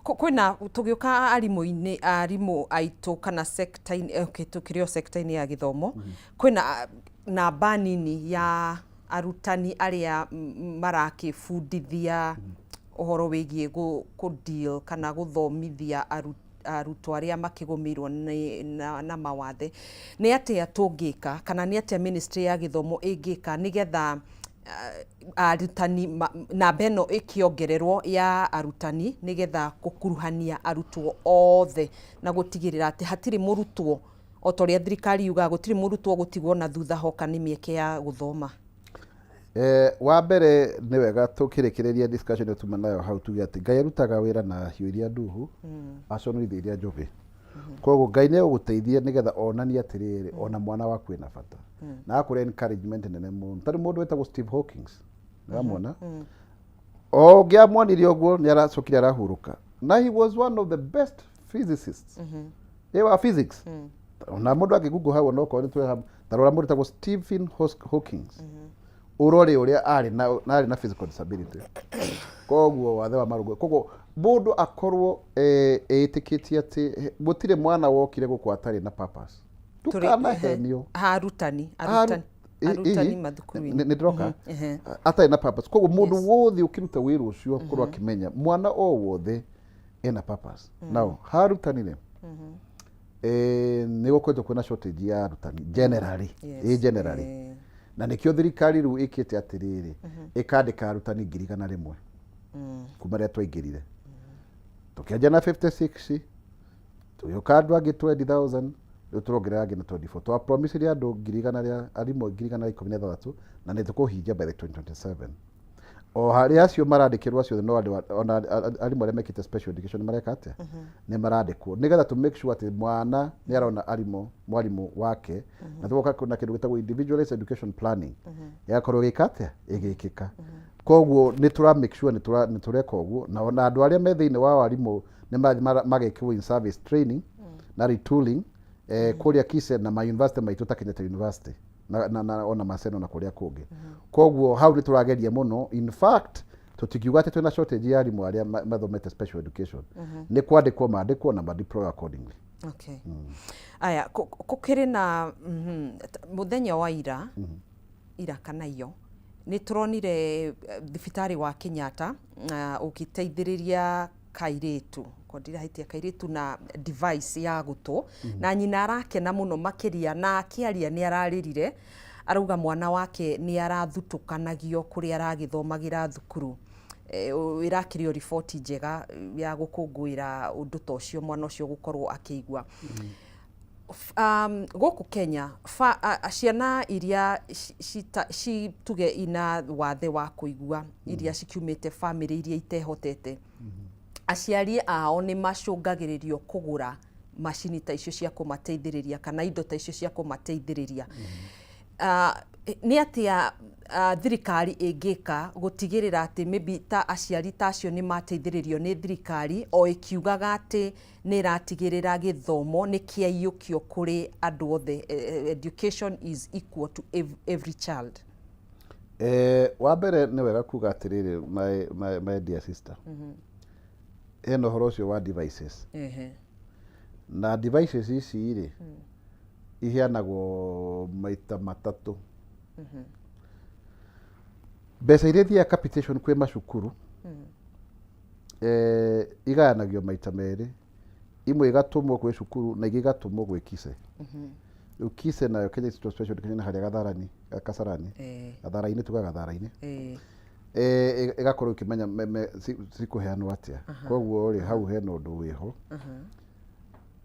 kwĩna tũgĩũka arimũ-inĩ, arimũ aitũ kana sector-inĩ, okay, tũkĩrĩ o sector-inĩ ya gĩthomo, kwĩna namba nini ya arutani arĩa marakĩbundithia ũhoro wĩgiĩ kũ deal kana gũthomithia arutwo arĩa makĩgũmĩirwo nĩ na mawathe. Nĩ atĩa tũngĩka kana nĩ atĩa ministry ya gĩthomo ĩngĩka nĩgetha arutani namba ĩno ĩkĩongererwo ya arutani, nĩgetha gũkuruhania arutwo othe na gũtigĩrĩra atĩ hatirĩ mũrutwo O ta ũrĩa thirikari yugaga gũtirĩ mũrutwo gũtigwo na thutha hoka nĩ mĩeke ya gũthoma. Wa mbere nĩ wega tũkĩrĩkĩrĩria discussion ĩyo tuma nayo hau tuge atĩ Ngai arutaga wĩra na hiũ iria nduhu, aconũrithia iria njũgĩ. Koguo Ngai nĩ egũgũteithia nĩgetha onanie atĩrĩrĩ, ona mwana waku ena bata. Na akũre encouragement nene mũno. Tarĩu mũndũ wĩtagwo Steve Hawkins, nĩwamwona? O ũngĩamuonire ũguo nĩ aracokire arahurũka. Na he was one of the best physicists. Ĩ wa physics. Ona mũndũ angĩ hau ona okorwo nĩ twĩ ta rora mũndũ wĩtagwo Stephen Hawkins. Ũrore ũrĩa arĩ na arĩ na physical disability. Koguo wathe wa marũngo. Koguo mũndũ akorwo ĩtĩkĩtie atĩ gũtirĩ mwana wokire gũkũ atarĩ na purpose. Ndũkanahenio. Arutani arutani arutani mathukuru-inĩ. Nĩ ndĩroka atarĩ na purpose. Koguo mũndũ wothe ũkĩruta wĩra ũcio akorwo akĩmenya mwana o wothe ena purpose. Now harutani rĩ, nĩ gũkoretwo kwĩna shortage ya arutani generally. Ĩ generally. Na nĩkĩo thirikari rĩu ĩkĩte atĩrĩrĩ, ĩkandĩka arutani 100,000 kuma rĩrĩa twaingĩrire. Tũkĩanjia na 56, tũgĩũka andũ angĩ 20,000, rĩu tũrongerera angĩ na 24. Twapromisire andũ 100,000 rĩa arimũ 116,000 na nĩ tũkũhingia by the 2027. O harĩa acio marandĩkĩrwo acio no andũ ona arimũ arĩa mekĩte special education mareka atĩa? Nĩ marandĩkwo nĩgetha to make sure atĩ mwana nĩ arona arimũ mwarimũ wake, na tũgoka na kĩndũ gĩtagwo individualized education planning ĩgakorwo ĩgĩka atĩa? Ĩgĩkĩka. Koguo nĩ tũra make sure nĩ tũreka ũguo, na ona andũ arĩa me thĩinĩ wa arimũ nĩ magekĩrwo in service training na retooling kũrĩa KISE na ma university maitũ ta Kenyatta University na ona Maseno na kũrĩa kũngĩ. Koguo hau nĩ tũrageria mũno. In fact, tũtingiuga atĩ twĩna shortage ya arimũ arĩa mathomete special education. Nĩ kwandĩkwo mandĩkwo na madeploy accordingly. Okay. Aya, gũkĩrĩ na mũthenya wa ira, ira kana iyo, nĩ tũronire thibitarĩ wa Kenyatta ũgĩteithĩrĩria kairĩtu, ko ndirahĩtia, kairĩtu na device ya gũtũ, na nyina arakena mũno makĩria, na akĩaria nĩ ararĩrire, arauga mwana wake nĩ arathutũkanagio kũrĩa aragĩthomagĩra thukuru. Ĩrakĩrĩ o riboti njega ya gũkũngũĩra ũndũ ta ũcio, mwana ũcio gũkorwo akĩigua. Gũkũ Kenya ciana iria tuge ina wathe wa kũigua, iria cikiumĩte bamĩrĩ iria itehotete, aciari ao nĩ macũngagĩrĩrio kũgũra macini ta icio cia kũmateithĩrĩria kana indo ta icio cia kũmateithĩrĩria. Nĩ atĩa thirikari ĩngĩka gũtigĩrĩra atĩ maybe ta aciari ta acio nĩ mateithĩrĩrio nĩ thirikari, o ĩkiugaga atĩ nĩ ĩratigĩrĩra gĩthomo nĩ kĩaiyũkio kũrĩ andũ othe, education is equal to every child? Wa mbere nĩ wega kuga atĩrĩrĩ, my dear sister, hena ũhoro ũcio wa devices. Na devices ici rĩ, iheanagwo maita matatũ. Mbeca iria ithiaga capitation kwĩ macukuru igayanagio maita merĩ, imwe igatũmwo kwĩ cukuru na ingĩ igatũmwo gwĩ KISE. Rĩu KISE nayo, Kenya Institute of Special Education, harĩa Gatharani, Kasarani, Gathara-inĩ, tuga Gathara-inĩ, ĩgakorwo ĩkĩmenya cikũheanwo atĩa. Koguo rĩ, hau hena ũndũ wĩho.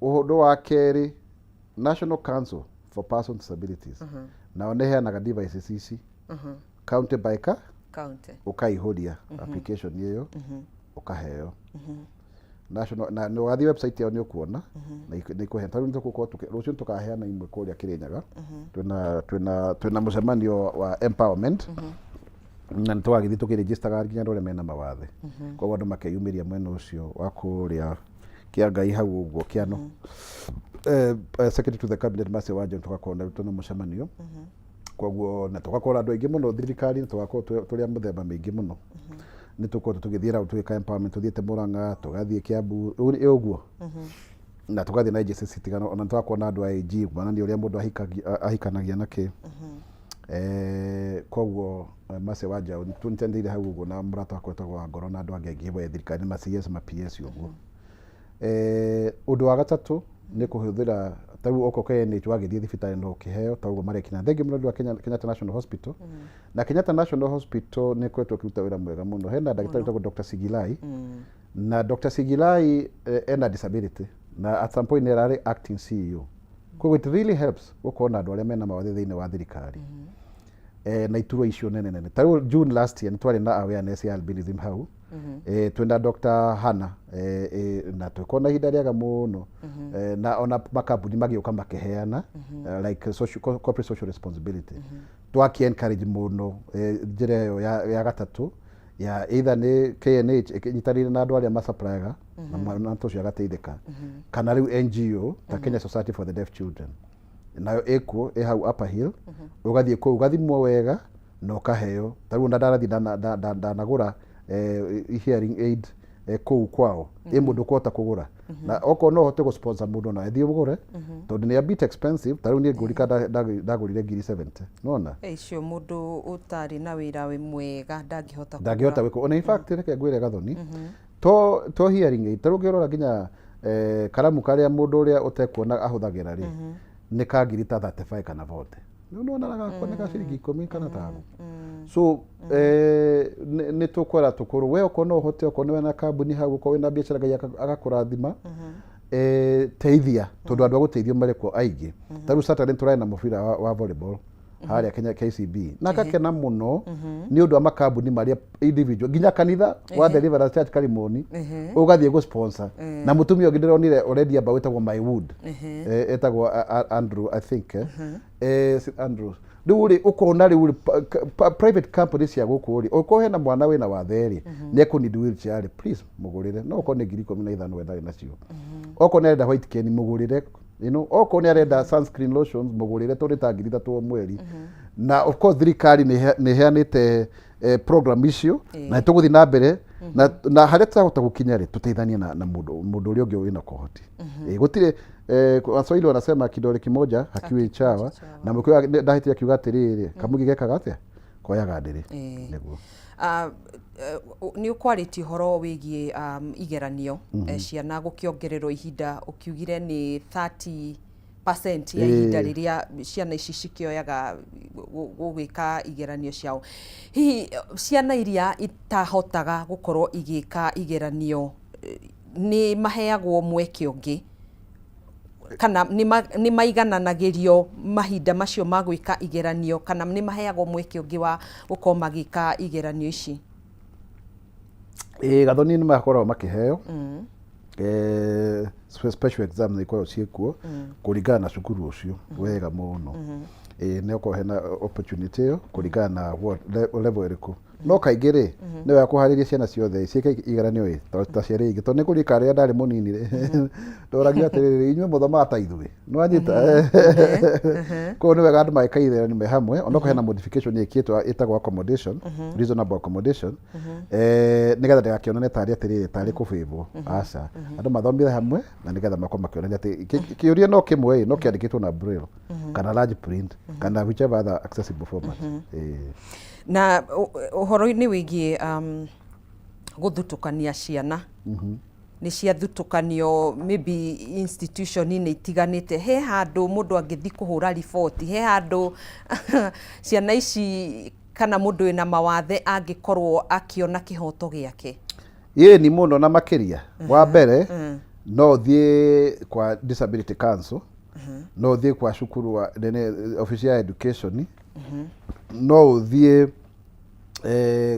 Ũndũ wa kerĩ, National Council for Persons with Disabilities nao nĩ heanaga devices ici county by county, ũkaihũria application ĩyo ũkaheo national, na nĩ ũgathiĩ website yao nĩ ũkuona na nĩ ikũheana. Tarĩu nĩ tũgũkorwo rũciũ nĩ tũkaheana imwe kũrĩa Kĩrĩnyaga, twĩna mũcemanio wa empowerment na nĩ tũgagĩthiĩ tũkĩregistaga nginya andũ arĩa mena mawathe. Koguo andũ makeyumĩria mwena ũcio wa kũrĩa Kĩangai hau ũguo Kĩano. Secretary to the cabinet Mercy Wanjũ, tũgakorwo na twĩna mũcemanio, koguo na tũgakorwo andũ aingĩ mũno thirikari, tũgakorwo tũrĩ a mũthemba mĩingĩ mũno. Nĩ tũkorwo tũgĩthiĩ round tũgĩka empowerment, tũthiĩte Murang'a, tũgathiĩ Kiambu ĩ ũguo, na tũgathiĩ na agencies citigana, ona tũgakorwo na andũ a AG kuonania ũrĩa mũndũ ahikanagia na kĩ. Koguo Mercy Wanjaũ tũnyitanĩire hau ũguo na mũrata wakwa wĩtagwo Wangoro na andũ angĩ aingĩ we thirikari, ma CS, ma PS ũguo. Ũndũ wa gatatũ nĩ kũhũthĩra tarĩu okorwo KNH wagĩthiĩ thibitarĩ no ũkĩheo ta ũguo marekina. Thengiũ mũno nĩ ũndũ wa Kenyatta National Hospital. Na Kenyatta National Hospital nĩ ĩkoretwo ĩkĩruta wĩra mwega mũno. Hena ndagĩtarĩ wĩtagwo Dr. Sigilai, na Dr. Sigilai ena disability, na at some point nĩ ararĩ acting CEO. Koguo it really helps gũkorwo na andũ arĩa mena mawathe thĩinĩ wa thirikari na iturwa icio nene nene. Ta rĩu June last year nĩ twarĩ na awareness ya albinism hau, twĩna Dr. Hannah, na twĩkorwo na ihinda rĩega mũno, na ona makambuni magĩũka makĩheana, like social, corporate social responsibility. Twaki encourage mũno njĩra ĩyo ya gatatũ ya either nĩ KNH ĩnyitanĩire na andũ arĩa masupplyaga na mwana ũcio agateithĩka, kana rĩu NGO ta Kenya Society for the Deaf Children, nayo ĩkuo ĩ hau Upper Hill. Ũgathiĩ kũu ũgathimwo wega na ũkaheo. Ta rĩu ona ndarathiĩ ndanagũra hearing aid kũu kwao, ĩ mũndũ ũkũhota kũgũra, na okorwo no ũhote gũ-sponsor mũndũ na thiĩ ũgũre, tondũ nĩ a bit expensive. Ta rĩu niĩ ngũrika ndagũrire ngiri 70, nona. Icio mũndũ ũtarĩ na wĩra wĩ mwega ndangĩhota. Ndangĩhota gwĩka. Ona in fact, reke ngwĩre Gathoni, to hearing aid, ta rĩu ũngĩrora nginya karamu karĩa mũndũ ũrĩa ũtekuona ahũthagĩra rĩ, nĩ ka ngiri ta 35 kana 40. Rĩu nĩwona gakwa nĩ ka ciringi 10 kana 5. So nĩ tũkwera tũkũrũ we, okorwo no ũhote, okorwo nĩ wĩna kambuni hau, okorwo wĩna biacara, Ngai agakũrathima, teithia, tondũ andũ a gũteithio marĩ kuo aingĩ. Ta rĩu Saturday tũrarĩ na mũbira wa volleyball harĩa Kenya KCB, na ngakena mũno nĩ ũndũ wa makambuni marĩa individual, nginya kanitha wa Deliverance Church Karimoni ũgathiĩ gũ sponsor, na mũtumia ũngĩ ndĩronire ũrendia mbaũ ĩtagwo My Wood, etagwo Andrew, I think, Andrew. Rĩu rĩ, ũkona rĩu rĩ, private company cia gũkũ rĩ, ũkorwo hena mwana wĩna wathe rĩ, nĩ ekũ wheelchair rĩ, please mũgũrĩre, no okorwo nĩ 15,000 we ndarĩ nacio. Okorwo nĩ arenda white cane, mũgũrĩre. Okorwo nĩ arenda sunscreen lotions, mũgũrĩre, tondũ ta 3,000 o mweri. Na of course thirikari nĩ ĩheanĩte program icio, na nĩ tũgũthiĩ na mbere na harĩa tũrahota gũkinya rĩ, tũteithanie na mũndũ ũrĩa ũngĩ wĩna kohoti. Gũtirĩ, Waswahili wanasema kidole kimoja hakiui chawa, na mũkũyũ ndahĩtia akiuga atĩrĩrĩ, kamũgi gekaga atĩa koyaga ndĩrĩ. Nĩguo. Nĩ ũkwarĩtie ũhoro wĩgiĩ igeranio, ciana gũkĩongererwo ihinda, ũkiugire nĩ 30% ya ihinda rĩrĩa ciana ici cikĩoyaga gũgĩka igeranio ciao. Hihi ciana iria itahotaga gũkorwo igĩka igeranio, nĩ maheagwo mweke ũngĩ, kana nĩ maigananagĩrio mahinda macio ma gwĩka igeranio, kana nĩ maheagwo mweke ũngĩ wa gũkorwo magĩka igeranio ici? Ĩĩ Gathoni, nĩ makoragwo makĩheo special exam, nĩ ikoragwo ciĩkuo kũringana na cukuru ũcio wega mũno. Ĩĩ, nĩ okorwo hena opportunity ĩyo kũringana na what level ĩrĩkũ, no kaingĩ rĩ, nĩ wega kũharĩria ciana ciothe ciĩke igeranio ĩ ta ciarĩ ingĩ, tondũ nĩ kũririkana rĩrĩa ndarĩ mũnini rĩ, ndoragio atĩrĩrĩ, inyuĩ mũthomaga ta ithuĩ, nĩwanyita? Koguo nĩ wega andũ magĩka igeranio me hamwe, onokorwo hena modification ĩkĩtwo ĩtagwo accommodation, reasonable accommodation, nĩgetha ndĩgakĩonane tarĩ atĩrĩrĩ, tarĩ kũbĩbwo. Aca, andũ mathomire hamwe na nĩgetha makorwo makĩonania atĩ kĩũria no kĩmwe ĩ, no kĩandĩkĩtwo na braille kana large print kana whichever other accessible format. Na ũhoro-inĩ wĩgiĩ gũthutũkania ciana, nĩ ciathutũkanio maybe institution-inĩ itiganĩte, he handũ mũndũ angĩthiĩ kũhũra riboti? He handũ ciana ici kana mũndũ wĩna mawathe angĩkorwo akĩona kĩhoto gĩake? Ĩĩ, ni mũno na makĩria. Wa mbere, no ũthiĩ kwa Disability Council, no ũthiĩ kwa cukuru wa nene, office ya education, no ũthiĩ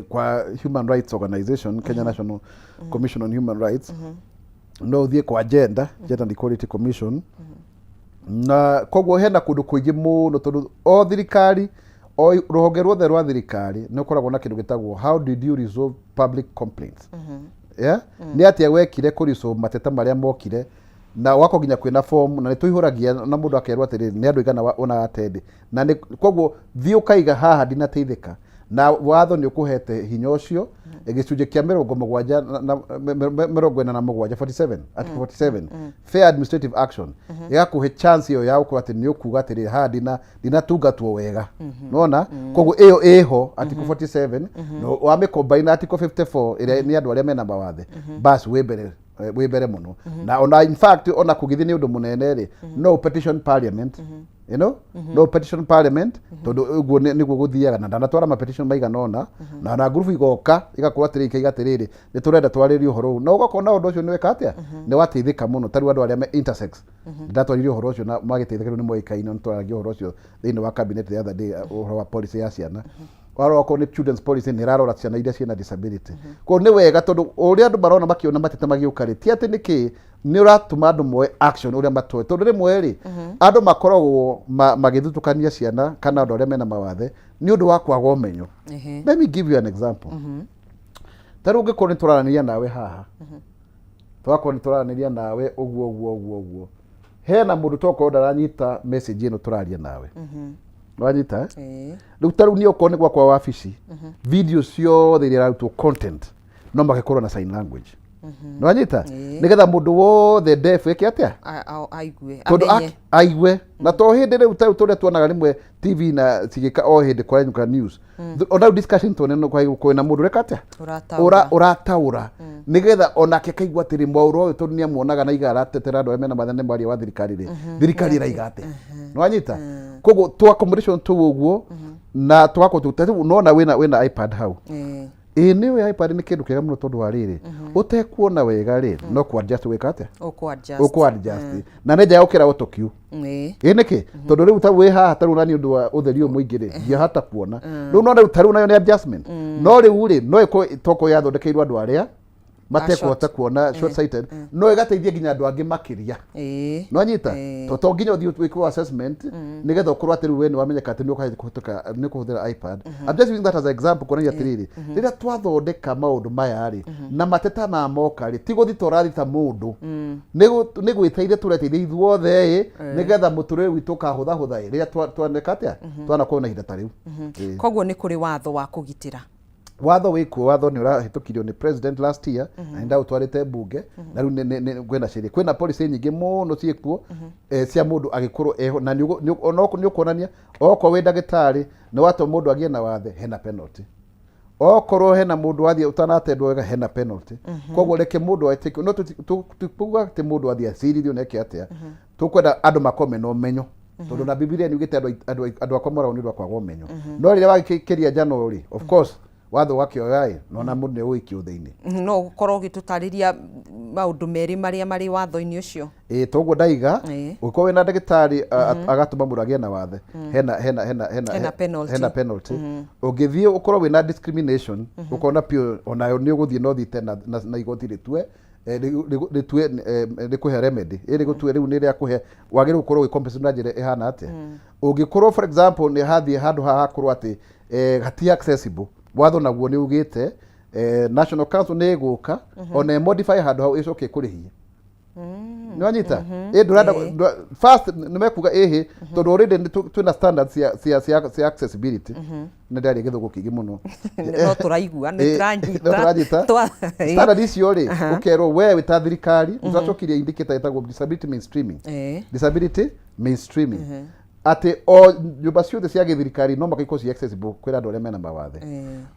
kwa human rights organization, Kenya National Commission on Human Rights, no ũthiĩ kwa Gender and Equality Commission. Na koguo hena kũndũ kũingĩ mũno, tondũ o thirikari, o rũhonge ruothe rwa thirikari nĩ ũkoragwo na kĩndũ gĩtagwo "How did you resolve public complaints?" Yeah? Nĩ atĩa wekire kũ resolve mateta marĩa mokire? Na ũgakorwo nginya kwĩna form na nĩ tũihũragia, na mũndũ akerwo atĩrĩrĩ, nĩ andũ aigana ona attend. Na nĩ koguo thiĩ ũkaiga haha ndinateithĩka, na watho nĩ ũkũhete hinya ũcio, gĩcunjĩ kĩa 77 47, article 47, fair administrative action, ĩgakũhe chance ĩyo ya gũkorwo atĩ nĩ ũkuga atĩrĩrĩ, haha ndinatungatwo wega, nona. Koguo ĩyo ĩho article 47, na wamĩcombine na article 54 ĩrĩa nĩ andũ arĩa mena mawathe, bas wĩ mbere mũno. Na ona in fact, ona kũgĩthiĩ nĩ ũndũ mũnene rĩ, no petition parliament. No petition parliament, tondũ ũguo nĩguo gũthiaga, na ndanatwara ma petition maigana ũna, na ngurubu igoka igakorwo atĩrĩ, ikaiga atĩrĩrĩ, nĩ tũrenda twarĩrie ũhoro ũyũ, na ũgakona ũndũ ũcio nĩ weka atĩa, nĩ wateithĩka mũno. Ta rĩu andũ arĩa me intersex, ndatwarire ũhoro ũcio na magĩteithĩka, rĩu nĩ moĩkaine. Nĩ twaragia ũhoro ũcio thĩinĩ wa cabinet the other day, ũhoro wa policy ya ciana. Warora okorwo nĩ children's policy, nĩ ĩrarora ciana iria ciĩna disability. Koguo nĩ wega, tondũ ũrĩa andũ marona makĩona mateta magĩũka rĩ, ti atĩ nĩkĩ nĩ ũratũma andũ moe action ũrĩa matoĩ, tondũ rĩmwe rĩ, andũ makoragwo magĩthutũkania ciana kana andũ arĩa mena mawathe nĩ ũndũ wa kwaga ũmenyo. Let me give you an example. Ta rĩu ũngĩkorwo nĩ tũraranĩria nawe haha, twakorwo nĩ tũraranĩria nawe ũguo ũguo ũguo ũguo, hena mũndũ tokorwo ndaranyita message ĩno tũraria nawe. Wanyita, eh? Ĩĩ. Rĩu ta rĩu niĩ okorwo nĩ gwakwa wabici, video ciothe iria irarutwo, content, no magakorwo na sign language. Nĩwanyita? Ĩĩ. Nĩgetha mũndũ wothe deaf ĩke atĩa? Aigue. Tondũ amenye. Aigue na to hĩndĩ rĩu, ta rĩu tũrĩa tuonaga rĩmwe TV na cigĩka o hĩndĩ kwaranyuka news, ona rĩu discussion tuone no kwĩna mũndũ ũreka atĩa? Ũrataũra. Ũrataũra nĩgetha onake kaigua atĩrĩ, mwaũra ũyũ, tondũ nĩamuonaga na iga aratetera andũ arĩa mena mathĩna, nĩ mwaria wa thirikari rĩ, thirikari ĩraiga atĩa? Nĩwanyita? Koguo tũ accommodation tũu ũguo na tũgakorwo ta rĩu nona wĩna iPad hau. Ĩĩ, nĩ ũĩ iPad nĩ kĩndũ kĩega mũno, tondũ wa rĩrĩ, ũtekuona wega rĩ, no kũ adjust gwĩka atĩa? Ũkũ adjust. Ũkũ adjust, na nĩ njega gũkĩra autocue. Ĩ nĩkĩ? Tondũ rĩu ta wĩ haha, ta rĩu na nĩ ũndũ wa ũtheri ũyũ mũingĩ rĩ, ndiahota kuona. Rĩu no rĩu ta rĩu nayo nĩ adjustment, no rĩu rĩ, no ĩkorwo tokorwo yathondekeirwo andũ arĩa matekũhota kuona, short sighted, no ĩgateithia nginya andũ angĩ makĩria. Nĩwanyita? To nginya ũthiĩ wĩkwo assessment nĩgetha ũkorwo atĩ rĩu we nĩ wamenyeka atĩ nĩ ũkũhĩtũka nĩ ũkũhũthĩra iPad. I'm just using that as an example kuonania atĩrĩrĩ, rĩrĩa twathondeka maũndũ maya rĩ, na mateta ma moka rĩ, ti gũthita ũrathita mũndũ, nĩ gwĩteithia tũreteithia ithuothe ĩ, nĩgetha mũtũrĩre witũ ũkahũthahũtha ĩ, rĩrĩa twaneka atĩa, twanakorwo na ihinda ta rĩu. Ĩ. Koguo nĩ kũrĩ watho wa kũgitĩra. Watho wĩkuo, watho nĩ ũrahĩtũkirio nĩ president last year, na nĩ ndaũtwarĩte mbunge, na rĩu kwĩna sheria, kwĩna policy nyingĩ mũno ciĩkuo, cia mũndũ agĩkorwo eho, na nĩ ũkuonania okorwo wĩ ndagĩtarĩ nĩ watũma mũndũ agĩe na wathe, hena penalty. Okorwo hena mũndũ wathiĩ ũtanatendwo wega, hena penalty. Koguo reke mũndũ etĩkio, no tikuga atĩ mũndũ athiĩ acirithio neke atĩa. Tũkwenda andũ makorwo mena ũmenyo, tondũ na Bibilia nĩ ugĩte andũ akwa moragwo nĩ ũndũ wa kwaga ũmenyo. No rĩrĩa wagĩkĩria njano rĩ, of course watho ũgakĩoya ĩ, no na mũndũ nĩ ũgũikio thĩinĩ. No ũkorwo ũgĩtũtarĩria maũndũ merĩ marĩa marĩ watho-inĩ ũcio? Ĩ, toguo ndaiga. Ũngĩkorwo wĩna ndagĩtarĩ agatũma mũndũ agĩe na wathe, hena Hena penalty. Hena penalty. Ũngĩthiĩ ũkorwo wĩna discrimination, ũkona piũ onayo nĩ ũgũthiĩ no ũthiĩte na igoti rĩtue rĩtue rĩkũhe remedy, ĩ rĩgũtue rĩu nĩ rĩakũhe wagĩrĩirwo gũkorwo ũgĩ na njĩra ĩhana atĩa. Ũngĩkorwo, for example, nĩ hathiĩ handũ haha hakorwo atĩ hati accessible, watho naguo nĩ ugĩte National Council nĩ ĩgũka ona ĩ modify handũ hau, ĩcoke ĩkũrĩhie. Nĩwanyita? Ĩ ndũrenda first nĩ mekuga ĩhĩ, tondũ already nĩ twĩna standards cia accessibility. Nĩ ndaria gĩthũngũ kĩingĩ mũno. No tũraigua, nĩ tũranyita. No tũranyita. Standard icio rĩ, ũkerwo we wĩ ta thirikari nĩ twacokirie indicator ĩtagwo disability mainstreaming. Disability mainstreaming, atĩ o nyũmba ciothe cia gĩthirikari no mũhaka ikorwo ci accessible kwĩra andũ arĩa mena mawathe.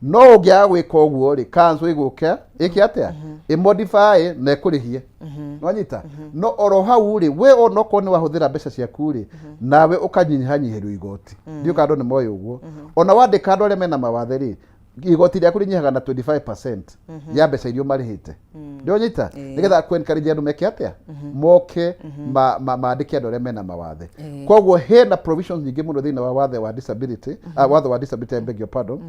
No ũngĩaga gwĩka ũguo rĩ, council ĩgũka ĩke atĩa? Ĩmodify na ĩkũrĩhie. Nĩwanyita? No oro hau rĩ, we onokorwo nĩ wahũthĩra mbeca ciaku rĩ, nawe ũkanyihanyihĩrio igoti. Ndiũ kana andũ nĩ moĩ ũguo. Ona wandĩka andũ arĩa mena mawathe rĩ, igoti rĩaku rĩnyihaga na 25% ya mbeca iria ũmarĩhĩte. Nĩwanyita? Nĩgetha kũ encourage andũ meke atĩa? Moke mandĩke andũ arĩa mena mawathe. Koguo hena provisions nyingĩ mũno thĩinĩ wa wathe wa disability, watho wa disability, I beg your pardon,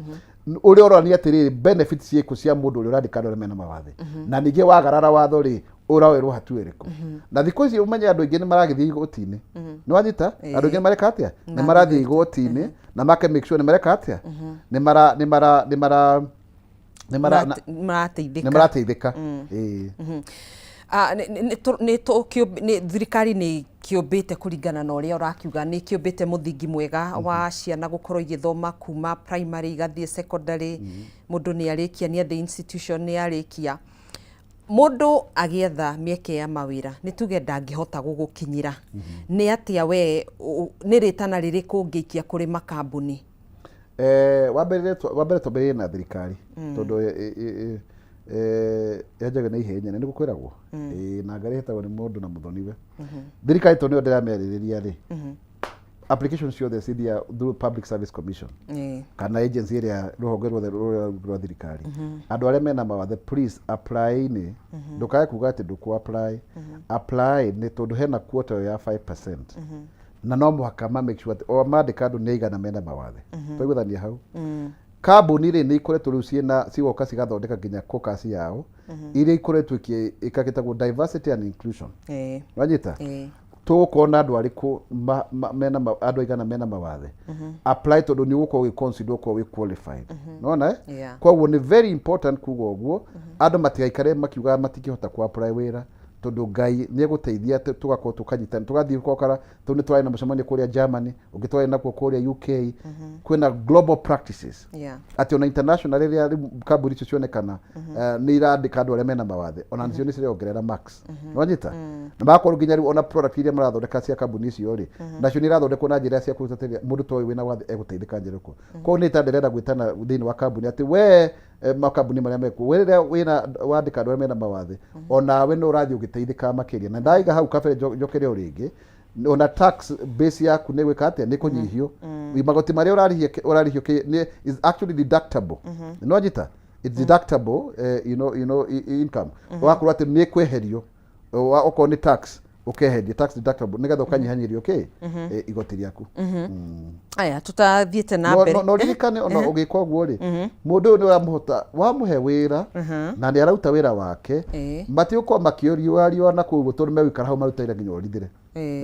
ũrĩa ũronania atĩrĩrĩ, benefits ciĩkũ cia mũndũ ũrĩa ũrandĩka andũ arĩa mena mawathe, na ningĩ wagarara watho rĩ, ũrawerwo hatua ĩrĩkũ. Na thikũ ici ũmenye andũ aingĩ nĩ maragĩthiĩ igoti-inĩ. Nĩ wanyita? Andũ aingĩ nĩ mareka atĩa? Nĩ marathiĩ igoti-inĩ na make make sure nĩ mareka atĩa, nĩ mara nĩ mara nĩ mara nĩ mara Marateithĩka. Nĩ marateithĩka, ĩĩ. Ah, nĩ thirikari nĩ kĩũmbĩte, kũringana na ũrĩa ũrakiuga, nĩ kĩũmbĩte mũthingi mwega wa ciana gũkorwo igĩthoma kuma primary igathiĩ secondary. Mũndũ nĩ arĩkia, nĩ athiĩ institution, nĩ arĩkia. Mũndũ agĩetha mĩeke ya mawĩra, nĩ tuge ndangĩhota gũgũkinyĩra, nĩ atĩa we nĩ rĩtana rĩrĩkũ ũngĩikia kũrĩ makambuni? Wa mbere twambĩrĩrie na thirikari, tondũ yanjagia na ihenya nĩ gũkwĩragwo. Ĩ, na ngarĩ ĩhetagwo nĩ mũndũ na mũthoniwe. Thirikari, tondũ nĩyo ndĩramĩarĩrĩria rĩ, Application ciothe cithiaga through Public Service Commission kana agency ĩrĩa rũhonge ruothe rũrĩa rwa thirikari. Andũ arĩa mena mawathe, please apply nĩ ndũkae kuga atĩ ndũkũ apply. Apply nĩ tondũ hena quota ĩyo ya 5% na no mũhaka ma make sure atĩ o mandĩka andũ nĩ aigana mena mawathe. Twaiguithania hau, kambuni rĩ nĩ ikoretwo rĩu ciĩna cigoka cigathondeka nginya caucus yao iria ikoretwo ikĩka gĩtagwo diversity and inclusion. Wanyita? Ĩĩ. Tũgũkorwo na andũ arĩkũ mena andũ aigana mena mawathe. Apply tondũ nĩ ũgũkorwo wĩ consider, ũkorwo wĩ qualified. Nona, eh? Yeah. Koguo nĩ very important kuga ũguo, andũ matigaikare makiugaga matingĩhota ku apply wĩra, tondũ Ngai nĩ egũteithia tũgakorwo tũkanyitana, tũgathiĩ gũkara. Tondũ nĩ twarĩ na mũcemanio kũrĩa Germany, ũngĩ twarĩ nakuo kũrĩa UK, kwĩna global practices atĩ ona international rĩrĩa rĩu kambuni icio cionekana, nĩ irandĩka andũ arĩa mena mawathe, ona nacio nĩ cirongerera max. Nĩwanyita? Na magakorwo nginya rĩu ona product iria marathondeka cia kambuni icio rĩ, nacio nĩ irathondekwo na njĩra cia kũruta atĩrĩrĩ, mũndũ ta ũyũ wĩna wathe egũteithĩka njĩra ĩrĩkũ. Koguo nĩ ta ndĩrenda gwĩtana thĩinĩ wa kambuni atĩ we makambuni marĩa mekuo, we rĩrĩa wĩna wandĩka andũ arĩa mena mawathe, onawe no ũrathiĩ ũgĩteithĩkaga makĩria. Na ndaiga hau kabere, njokere o rĩngĩ, ona tax base yaku nĩ gwĩka atĩa, nĩ kũnyihio. Magoti marĩa ũrarĩhia ũrarĩhio nĩ is actually deductible. Nĩ wanyita? It's deductible, income ũgakorwo atĩ nĩ kweherio. Okorwo nĩ tax ũkeheria, tax deductible, nĩgetha ũkanyihanyihĩrio kĩ igoti rĩaku. Aya, tũtathiĩte na mbere. No ririkane ona ũgĩka ũguo rĩ, mũndũ ũyũ nĩ ũramũhota wamũhe wĩra na nĩ arauta wĩra wake, matigũkorwo makĩũriũa riũa na kũu ũguo, tondũ megũikara hau marute wĩra nginya ũrithire.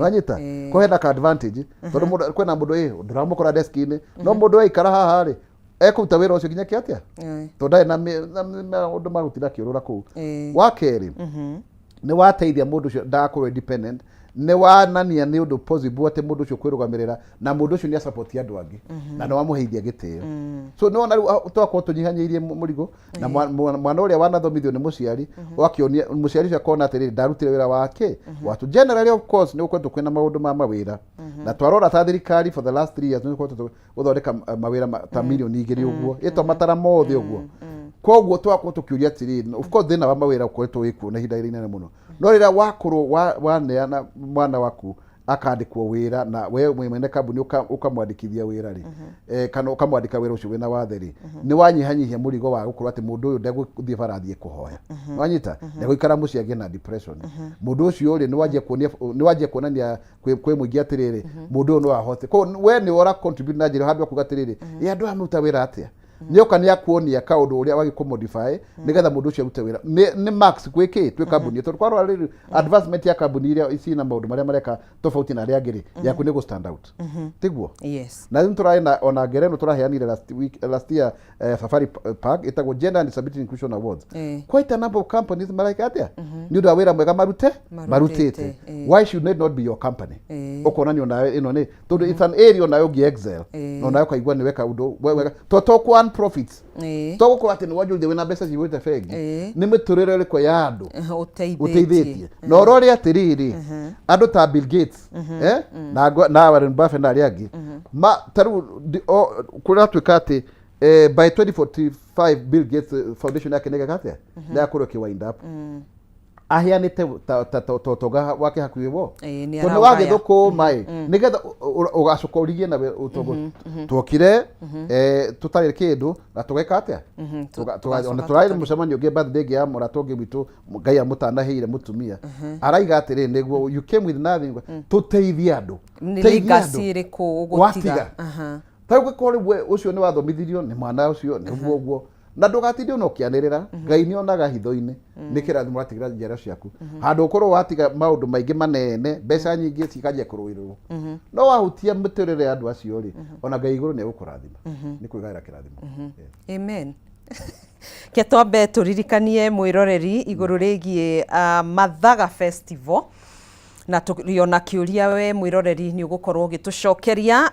Wanyita? Ko hena ka advantage, tondũ mũndũ kwĩna mũndũ ndũramũkora desk-inĩ, no mũndũ aikara haha rĩ, ekũruta wĩra ũcio nginya kĩ atĩa, tondũ ndarĩ na maũndũ ma gũtinda akĩũrũra kũu. Wa kerĩ, nĩ wateithia mũndũ ũcio ndagakorwo independent, nĩ wanania nĩ ũndũ possible atĩ mũndũ ũcio kwĩrũgamĩrĩra, na mũndũ ũcio nĩ asupport andũ angĩ, na nĩ wamũheithia gĩtĩo. So nĩ wona rĩu twakorwo tũnyihanyihĩrie mũrigo na mwana ũrĩa wanathomithio nĩ mũciari, ũgakĩonia mũciari ũcio akona atĩrĩrĩ, ndarutire wĩra wake watu. Generally, of course, nĩ gũkoretwo kwĩna maũndũ ma mawĩra, na twarora ta thirikari for the last 3 years nĩ gũkoretwo gũthondeka mawĩra ta 2 mirioni ũguo ĩtwa matara mothe ũguo. Koguo twakorwo tũkĩũria atĩrĩrĩ, of course thĩna wa mawĩra ũkoretwo wĩkuo na ihinda inene mũno, no rĩrĩa wakorwo waneana mwana waku akandĩkwo wĩra na we mwĩ mwene kambuni ũkamwandĩkithia wĩra rĩ, kana ũkamwandĩka wĩra ũcio wĩna wathe rĩ, nĩ wanyihanyihia mũrigo wa gũkorwo atĩ mũndũ ũyũ ndegũthiĩ bara athiĩ kũhoya. Wanyita? Ndegũikara mũciĩ agĩe na depression. Mũndũ ũcio rĩ, nĩ wanjia kuonania kwĩ mũingĩ atĩrĩrĩ, mũndũ ũyũ no ahote. Koguo we nĩ ũra contribute na njĩra handũ akuga atĩrĩrĩ, ĩ andũ aya maruta wĩra atĩa, nĩoka nĩ akuonia kaũndũ ũrĩa wagĩ kũmodify nĩgetha mũndũ ũcio arute wĩra. Nĩ max gwĩ kĩ twĩ kambuni, tondũ kwarora rĩrĩ advancement ya kambuni iria cina maũndũ marĩa mareka tofauti na arĩa angĩ rĩ, yaku nĩ gũ stand out, tiguo? Yes. Na rĩu tũrarĩ na ona ngereno tũraheanire last week, last year, Safari Park, ĩtagwo Gender and Disability Inclusion Awards. Quite a number of companies maraika atĩa nĩ ũndũ wa wĩra mwega marute Marutĩte, marutĩte. Why should it not be your company? Ũkonania onawe ĩno nĩ tondũ it's an area onawe ũngĩ excel na onawe ũkaigua nĩ weka ũndũ wega, to to kũ earn profits, to gũkorwo atĩ nĩ wanjũrithia wĩna mbeca cihũrĩte bengi, nĩ mĩtũrĩre ĩrĩkũ ya andũ ũteithĩtie. Ũteithĩtie. Na ũrore atĩrĩrĩ, andũ ta Bill Gates, na na Warren Buffett na arĩa angĩ ma ta rĩu kũratuĩka atĩ by 2045 Bill Gates foundation yake nĩ ĩgeka atĩa, nĩ yakorwo ĩkĩ wind up, aheanĩte ta ũtonga wake hakuhĩ wo. Nĩ Tondũ nĩ araũgaya. wagĩthũkũma ĩ, nĩgetha ũgacoka ũrigie na ũtonga. Tuokire tũtarĩ kĩndũ na tũgeka atĩa? Ona tũgacoka tũrarĩ mũcemanio ũngĩ, birthday ĩngĩ ya mũrata ũngĩ witũ, Ngai amũtanahĩire mũtumia, araiga atĩrĩ, nĩguo you came with nothing, tũteithie andũ. Nĩ Teithia legacy andũ. ĩrĩkũ ũgũtiga? Watiga. Ta rĩu gĩkorwo rĩu we ũcio nĩ wathomithirio nĩ mwana ũcio nĩ ũguo ũguo, na ndũgatinde ona ũkĩanĩrĩra, Ngai nĩ onaga hitho-inĩ, nĩ kĩrathimo ũratigĩra njiaro ciaku, handũ ũkorwo watiga maũndũ maingĩ manene, mbeca nyingĩ cikanjia kũrũĩrĩrwo. No wahutia mĩtũrĩre ya andũ acio rĩ, ona Ngai igũrũ nĩ egũkũrathima, nĩ kwĩgaĩra kĩrathimo. Yeah. Amen. Ke twambe tũririkanie mwĩroreri igũrũ rĩgiĩ Mathaga Festival, na tũrĩ ona kĩũria we mwĩroreri nĩ ũgũkorwo ũgĩtũcokeria.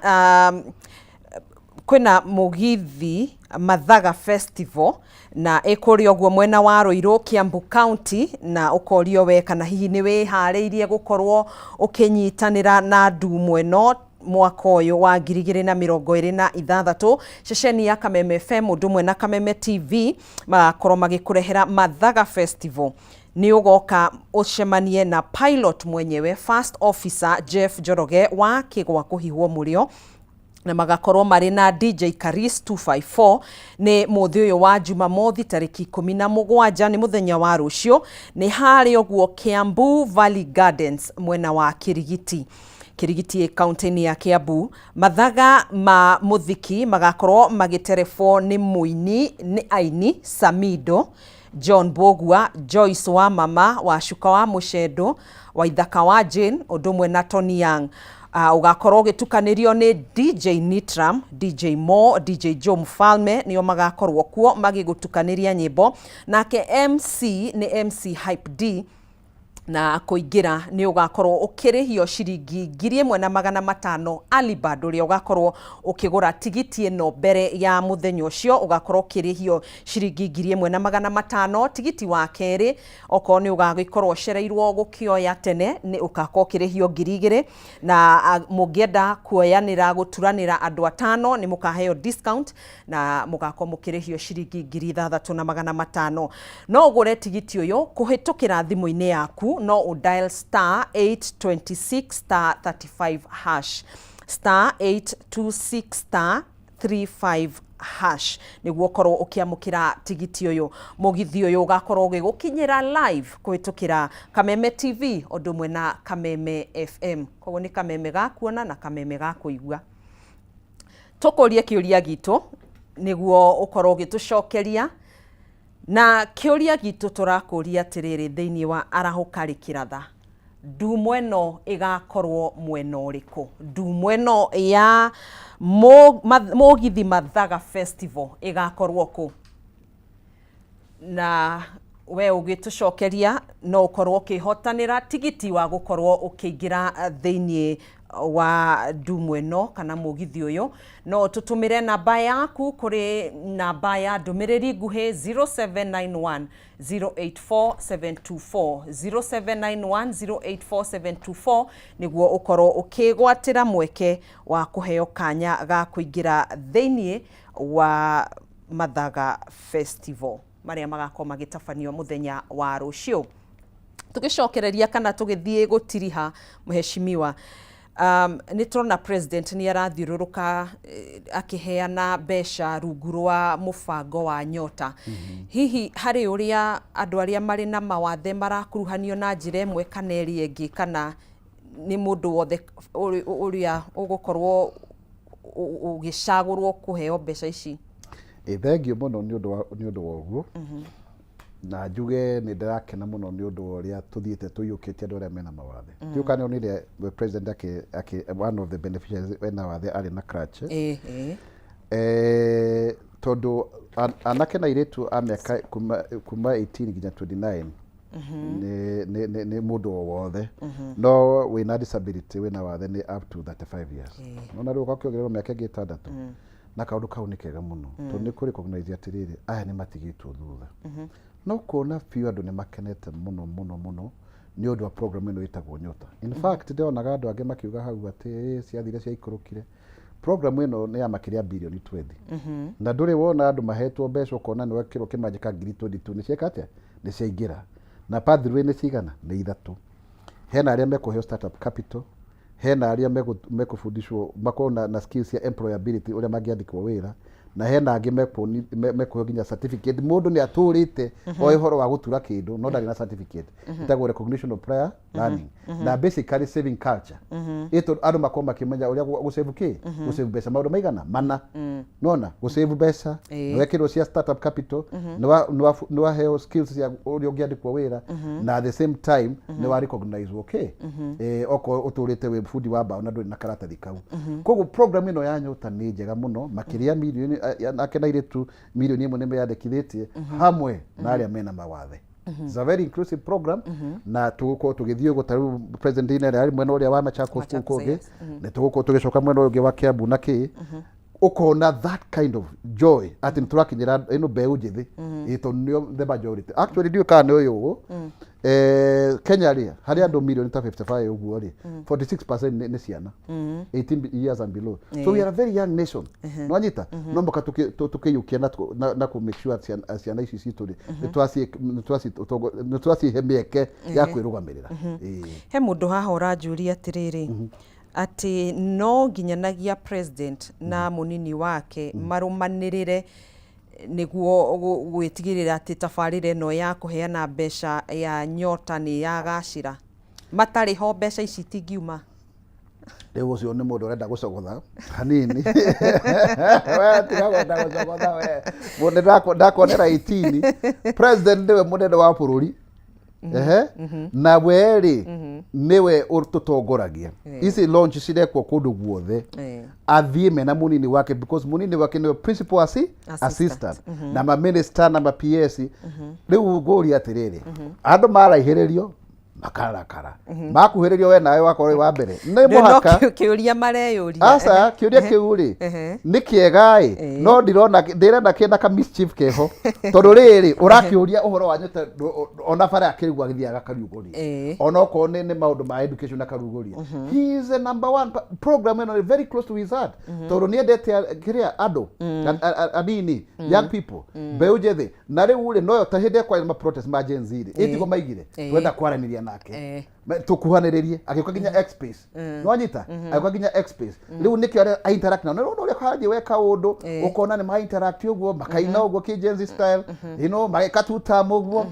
Kwĩna mũgithi Mathaga Festival na ĩkũrĩa ũguo mwena wa Ruiru, Kiambu County, na ũkorio we kana hihi nĩ wĩharĩirie gũkorwo ũkĩnyitanĩra na ndumo ĩno mwaka ũyũ wa 2026. Ceceni ya Kameme FM ũndũ ũmwe na Kameme TV magakorwo magĩkũrehera Mathaga Festival. Nĩ ũgoka ũcemanie na pilot mwenyewe, First Officer Jeff Njoroge wa Kĩgwa Kũhihwo Mũrĩo, na magakorwo marĩ na DJ Karis 254. Nĩ mũthĩ ũyũ wa Jumamothi tarĩki 17, nĩ mũthenya wa rũciũ, nĩ harĩa ũguo Kiambu Valley Gardens, mwena wa Kirigiti. Kirigiti ĩ kaunti-inĩ ya Kiambu. Mathaga ma mũthiki magakorwo magĩterebwo nĩ mũini, nĩ aini Samido, John Mbũgua, Joyce wa Mama, Wacuka wa Mũcendo, Waithaka wa Jane, ũndũ ũmwe na Tony Young. Ũgakorwo ũgĩtukanĩrio nĩ DJ Nitram, DJ Mo, DJ Joe Mfalme, nĩo magakorwo kuo magĩgũtukanĩria nyĩmbo. Nake MC nĩ MC Hype D, na kũingĩra nĩ ũgakorwo ũkĩrĩhio ciringi 1500. Alibad ũrĩa ũgakorwo ũkĩgũra tigiti ĩno mbere ya mũthenya ũcio ũgakorwo ũkĩrĩhio ciringi 1500. Tigiti wa kerĩ, okorwo nĩ ũgagĩkorwo ũcereirwo gũkĩoya tene, nĩ ũgakorwo ũkĩrĩhio 2000, na mũngĩenda kuoyanĩra gũturanĩra andũ atano nĩ mũkaheo discount na mũgakorwo mũkĩrĩhio ciringi 6500. No ũgũre tigiti ũyũ kũhĩtũkĩra thimũ-inĩ yaku, no ũ dial *826*35#, *826*35# nĩguo ũkorwo ũkĩamũkĩra tigiti ũyũ. Mũgithi ũyũ ũgakorwo ũgĩgũkinyĩra live kũhĩtũkĩra Kameme TV ũndũ ũmwe na Kameme FM. Koguo nĩ Kameme ga kuona na Kameme ga kũigua. Tũkũrie kĩũria gitũ nĩguo ũkorwo ũgĩtũcokeria, na kĩũria gitũ tũrakũria atĩrĩrĩ, thĩinĩ wa Arahũka Rĩkĩratha, ndumo ĩno ĩgakorwo mwena ũrĩkũ? Ndumo ĩno ya Mũgithi Mathaga Festival ĩgakorwo kũ? Na we ũgĩtũcokeria no ũkorwo ũkĩhotanĩra tigiti wa gũkorwo ũkĩingĩra thĩinĩ wa ndumo ĩno kana mũgithi ũyũ. No tũtũmĩre namba yaku kũrĩ namba ya ndũmĩrĩri nguhĩ 0791 084724, 0791 084724, nĩguo ũkorwo ũkĩgwatĩra mweke wa kũheo kanya ga kũingĩra thĩinĩ wa Mathaga Festival marĩa magakorwo magĩtabanio mũthenya wa rũciũ. Tũgĩcokereria kana tũgĩthiĩ gũtiriha, mheshimiwa, nĩ tũrona president nĩ arathiũrũrũka akĩheana mbeca rungu rwa mũbango wa Nyota. Hihi harĩ ũrĩa andũ arĩa marĩ na mawathe marakuruhanio na njĩra ĩmwe kana ĩrĩa ĩngĩ, kana nĩ mũndũ wothe ũrĩa ũgũkorwo ũgĩcagũrwo kũheo mbeca ici? Ĩ, thengiũ mũno nĩ ũndũ wa ũguo, na njuge nĩ ndĩrakena mũno nĩ ũndũ wa ũrĩa tũthiĩte tũiyũkĩtie andũ arĩa mena mawathe. Ndiũĩ kana nĩwonire the president akĩ one of the beneficiaries wena wathe arĩ na crutch. ĩ ĩ Tondũ anake na airĩtu a mĩaka kuma 18 nginya 29 nĩ mũndũ o wothe, no wĩna disability, wĩna wathe, nĩ up to 35 years. Nona rĩu ũgakĩongererwo mĩaka ĩngĩ 6, na kaũndũ kau nĩ kega mũno tondũ nĩ kũ recognize atĩrĩrĩ, aya nĩ matigĩtwo thutha. No kuona biũ andũ nĩ makenete mũno mũno mũno nĩ ũndũ wa program ĩno ĩtagwo Nyota. In fact, ndĩronaga andũ angĩ makiuga hau atĩ ciathire ciaikũrũkire. Program ĩno nĩ ya makĩria birioni 20, na ndũrĩ wona andũ mahetwo mbeca ũkona nĩ wekĩrwo kĩmanjĩka ngiri 22 nĩ cieka atĩa, nĩ ciaingĩra. Na pathway nĩ cigana? Nĩ ithatũ. Hena arĩa mekũheo startup capital, hena arĩa mekũbundicwo makorwo na skills cia employability, ũrĩa mangĩandĩkwo wĩra, na hena angĩ mekũheo nginya certificate. Mũndũ nĩ atũrĩte oĩ ũhoro wa gũtura kĩndũ no ndarĩ na certificate, ĩtagwo recognition of prior learning, na basically saving culture ĩ tondũ andũ makorwo makĩmenya ũrĩa gũsave kĩ, gũsave mbeca, maũndũ maigana mana nona gũsave mbeca. Nĩ wekĩrwo cia startup capital, nĩ waheo skills cia ũrĩa ũngĩandĩkwo wĩra, na at the same time nĩ wa recognize, okay, okorwo ũtũrĩte wĩ bundi wa mbaũ na ndũrĩ na karatathi kau. Koguo program ĩno ya Nyota nĩ njega mũno. Makĩria milioni anake na airĩtu 1 million nĩ meyandĩkithĩtie hamwe na arĩa mena mawathe. It's a very inclusive program, na tũgũkorwo tũgĩthiĩ ũguo. Ta rĩu president ĩrĩa arĩ mwena ũrĩa wa Machakos kũu Machakos, kũngĩ, yes. nĩ tũgũkorwo tũgĩcoka mwena ũyũ ũngĩ wa Kiambu na kĩ. Ũkona that kind of joy atĩ nĩ tũrakinyĩra ĩno mbeũ njĩthĩ, ĩ tondũ nĩo the majority actually. Ndiũĩ kana nĩ ũyũ ũũ. Kenya rĩ, harĩ andũ milioni ta 55 ũguo rĩ, 46% nĩ ciana 18 years and below, so we are a very young nation. Nwanyita no mũka tũkĩiyũkia na kũ make sure ciana ici citũ rĩ, nĩ twacihe mĩeke ya kwĩrũgamĩrĩra. Ĩĩ. He mũndũ haha ũranjũria atĩrĩrĩ, atĩ no nginyanagia president na mũnini wake marũmanĩrĩre nĩguo gwĩtigĩrĩra atĩ tabarĩra ĩno ya kũheana mbeca ya Nyota nĩ yagacĩra. Matarĩ ho mbeca ici itingiuma. Rĩu ũcio nĩ mũndũ ũrenda gũcogotha hanini. We tiga kwenda gũcogotha we. Mũndũ ndakuonera 18, president nĩwe mũnene wa bũrũri. Ehe, na we rĩ, nĩwe ũtũtongoragia. Ici launch cirekwo kũndũ guothe, athiĩ mena mũnini wake, because mũnini wake nĩwe principal assistant. Assistant na ma minister na ma PS. Rĩu ngũria atĩrĩrĩ, andũ maraihĩrĩrio makarakara, makuhĩrĩrio we nawe wakorwo wĩ wa mbere nĩ No mũhaka. Kĩũria mareyũria. Aca, kĩũria kĩu rĩ, nĩ kĩega ĩ, no ndirona ndĩrenda kĩna ka mischief keho, tondũ rĩrĩ ũrakĩũria ũhoro wa Nyota, ona bara akĩrigwo agĩthiaga akarugũria, ona okorwo nĩ maũndũ ma education akarugũria. He is the number one program ĩno nĩ very close to his heart, tondũ nĩ endete kĩrĩa andũ anini, young people, mbeũ njĩthĩ. Na rĩu rĩ, noyo ta hĩndĩ ĩrĩa kwarĩ na ma protest ma Gen Z rĩ, ĩtigo maigire twenda kwaranĩria nake. Tũkuhanĩrĩrie, agĩũka nginya X space. Nĩwanyita, agĩũka nginya X space. Rĩu nĩkĩo arĩa a interact nao, nĩũrona ũrĩa karathiĩ weka ũndũ, ũkona nĩ ma interact ũguo, makaina ũguo kĩ Gen Z style, magĩka tutam ũguo.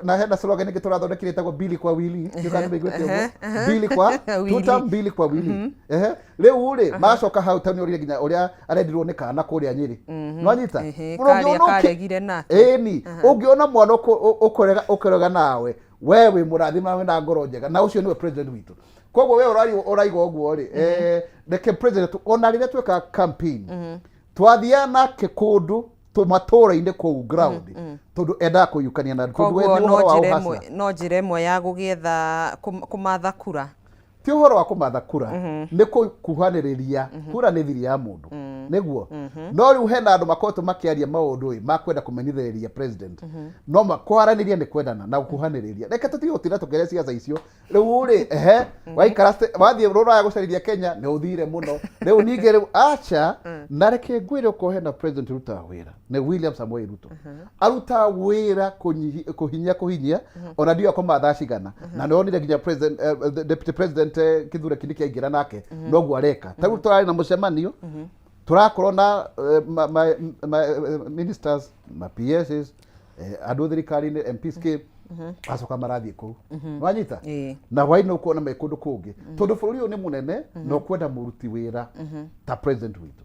Na hena slogan ĩngĩ tũrathondekire ĩtagwo "Bili kwa wili". Ndiũĩ kana nĩmĩiguĩte ũguo, "Bili kwa Wili. Tutam, bili kwa wili". Ehe, rĩu rĩ, magacoka hau tondũ nĩorire nginya ũrĩa arendirwo nĩ kana kũrĩa Nyĩrĩ. Nĩwanyita? Ehe, Ũngĩona karĩa karegire nake. Ĩni, ũngĩona mwana ũkũrega nawe, we wĩ mũrathime na wĩna ngoro njega, na ũcio nĩwe president witũ. Koguo we ũraiga ũguo rĩ, reke president, ona rĩrĩa tweka campaign twathiaga nake kũndũ tũmatũra-inĩ kũu ground, tondũ endaga kũiyũkania na andũ, tondũ we Koguo nĩ no ũhoro wa njĩra ũhacĩra. ĩmwe, no njĩra ĩmwe ya gũgĩetha kũmatha kura. Ti ũhoro wa kũmatha kura, nĩ kũkuhanĩrĩria. Kura nĩ thiri ya mũndũ nĩguo, no rĩu hena andũ makoretwo makĩaria maũndũ ĩ makwenda kũmenithĩrĩria president, no kwaranĩria nĩ kwendana na gũkuhanĩrĩria. Reke tũtige gũtinda tũkĩaria ciaca icio rĩu rĩ. Ehe, waikara wathiĩ rũraya gũcarĩria Kenya nĩ ũthire mũno. Rĩu ningĩ rĩu aca, na reke ngwĩre, ũkorwo hena president ũrutaga wĩra nĩ William Samoei Ruto. Arutaga wĩra kũhinyia kũhinyia, ona ndiũĩ akoma thaa cigana, na nĩ onire nginya president, the deputy president, Kithure Kindiki aingĩra nake noguo areka. Ta rĩu tũrarĩ na mũcemanio, tũrakorwo na ma ministers, ma PSs, andũ thirikari-inĩ, MPs, kĩ acoka marathiĩ kũu. Wanyita? Ĩĩ. Na hwainĩ ũkuona me kũndũ kũngĩ, tondũ bũrũri ũyũ nĩ mũnene na ũkwenda mũruti wĩra ta president witũ.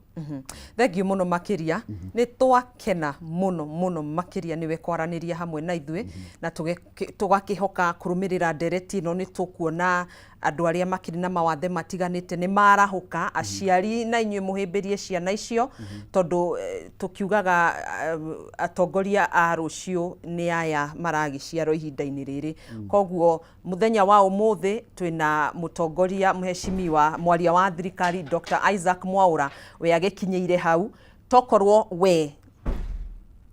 Thengiũ mũno makĩria, nĩ twakena mũno mũno makĩria nĩwe kwaranĩria hamwe na ithuĩ, na tũgakĩhoka kũrũmĩrĩra ndereti ĩno nĩ tũkuona andũ arĩa makĩrĩ na mawathe matiganĩte nĩ marahũka. Aciari na inyuĩ mũhĩmbĩrie ciana icio, tondũ tũkiugaga atongoria a rũciũ nĩ aya maragĩciarwo ihinda-inĩ rĩrĩ. Koguo mũthenya wa ũmũthĩ twĩna mũtongoria mheshimiwa mwaria wa thirikari Dr. Isaac Mwaura. We agĩkinyĩire hau, tokorwo we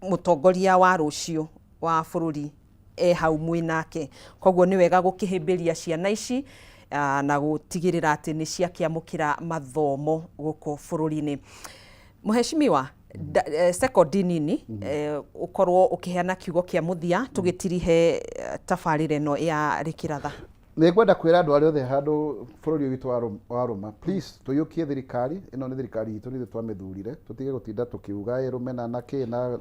mũtongoria wa rũciũ wa bũrũri e hau mwĩ nake. Koguo nĩ wega gũkĩhĩmbĩria ciana ici na gũtigĩrĩra atĩ nĩ ciakĩamũkĩra mathomo gũkũ bũrũri-inĩ. Mheshimiwa, sekondi nini, ũkorwo ũkĩheana kiugo kĩa mũthia tũgĩtirihe tabarĩra ĩno ya Rĩkĩratha. Nĩ ngwenda kwĩra andũ arĩa othe handũ bũrũri ũyũ witũ wa rũma, please tũiyũkie thirikari ĩno. Nĩ thirikari itũ, nĩ ithuĩ twamĩthurire. Tũtige gũtinda tũkiuga ĩ rũmena na kĩ na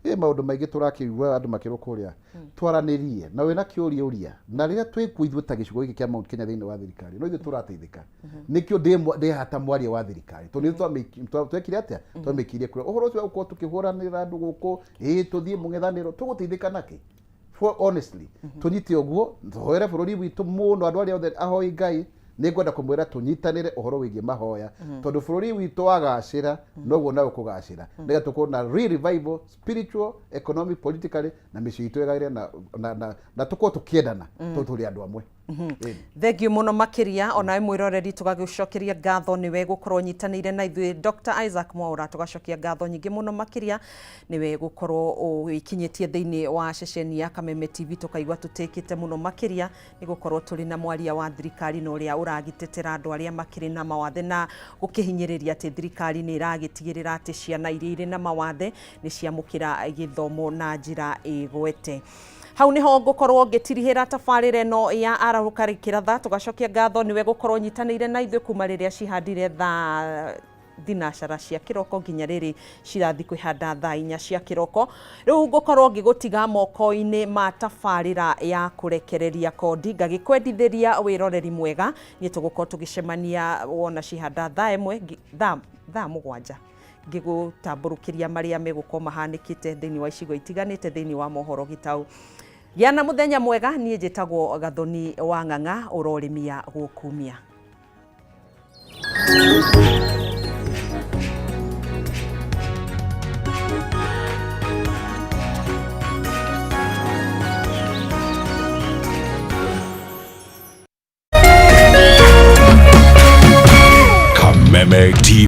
ĩ maũndũ maingĩ tũrakĩigua andũ makĩrwo kũrĩa. Twaranĩrie na wĩna kĩũria ũria, na rĩrĩa twĩkuo ithuĩ ta gĩcigo gĩkĩ kĩa Mount Kenya thĩinĩ wa thirikari, no ithuĩ tũrateithĩka. Nĩkĩo ndĩhata mwaria wa thirikari, tondũ nĩ twekire atĩa, twamĩkirie kũrĩa ũhoro ũcio wa gũkorwo tũkĩhũranĩra andũ gũkũ, ĩ tũthiĩ mũng'ethanĩro, tũgũteithĩka nakĩ? For honestly, tũnyite ũguo, tũhoere bũrũri witũ mũno. Andũ arĩa othe ahoi Ngai, nĩ ngwenda kũmwĩra tũnyitanĩre ũhoro wĩgiĩ mahoya, tondũ bũrũri witũ wagacĩra noguo nawe ũkũgacĩra, nĩgetha tũkorwo na real revival, spiritual, economic, politically, na mĩciĩ itũ ĩgagĩre na tũkorwo tũkĩendana, tondũ tũrĩ andũ amwe. Ĩni. Thengiũ mũno makĩria. Onawe mwĩroreri, tũgagĩcokeria ngatho nĩwe gũkorwo ũnyitanĩire na ithuĩ. Dr. Isaac Mwaura, tũgacokia ngatho nyingĩ mũno makĩria nĩwe gũkorwo ũgĩkinyĩtie thĩinĩ wa ceceni ya Kameme TV. Tũkaigua tũtĩkĩte mũno makĩria nĩ gũkorwo tũrĩ na mwaria wa thirikari na ũrĩa ũragĩtetera andũ arĩa makĩrĩ na mawathe na gũkĩhinyĩrĩria atĩ thirikari nĩ ĩragĩtigĩrĩra atĩ ciana iria irĩ na mawathe nĩ ciamũkĩra gĩthomo na njĩra ĩgwete. Hau niho ngũkorwo ngĩtirihĩra tabarĩra ĩno ya Arahũka Rĩkĩratha. Tũgacokia ngatho nĩwe gũkorwo nyitanĩire na ithuĩ kuma rĩrĩa cihandire thaa 6 cia kĩroko nginya rĩrĩ cirathi kwĩhanda thaa 4 cia kĩroko. Rĩu ngũkorwo ngĩgũtiga moko-inĩ ma tabarĩra ya kũrekereria kondi, ngagĩkwendithĩria wĩroreri mwega. Niĩ tũgũkorwo tũgĩcemania wona cihanda thaa 1, thaa 7, ngĩgũtambũrũkĩria marĩa megũkorwo mahanĩkĩte thĩinĩ wa icigo itiganĩte thĩinĩ wa mohoro gĩtau. Gĩa na mũthenya mwega. Niĩ njĩtagwo Gathoni wa Ng'ang'a, ũrorĩmia gũkumia. Kameme TV.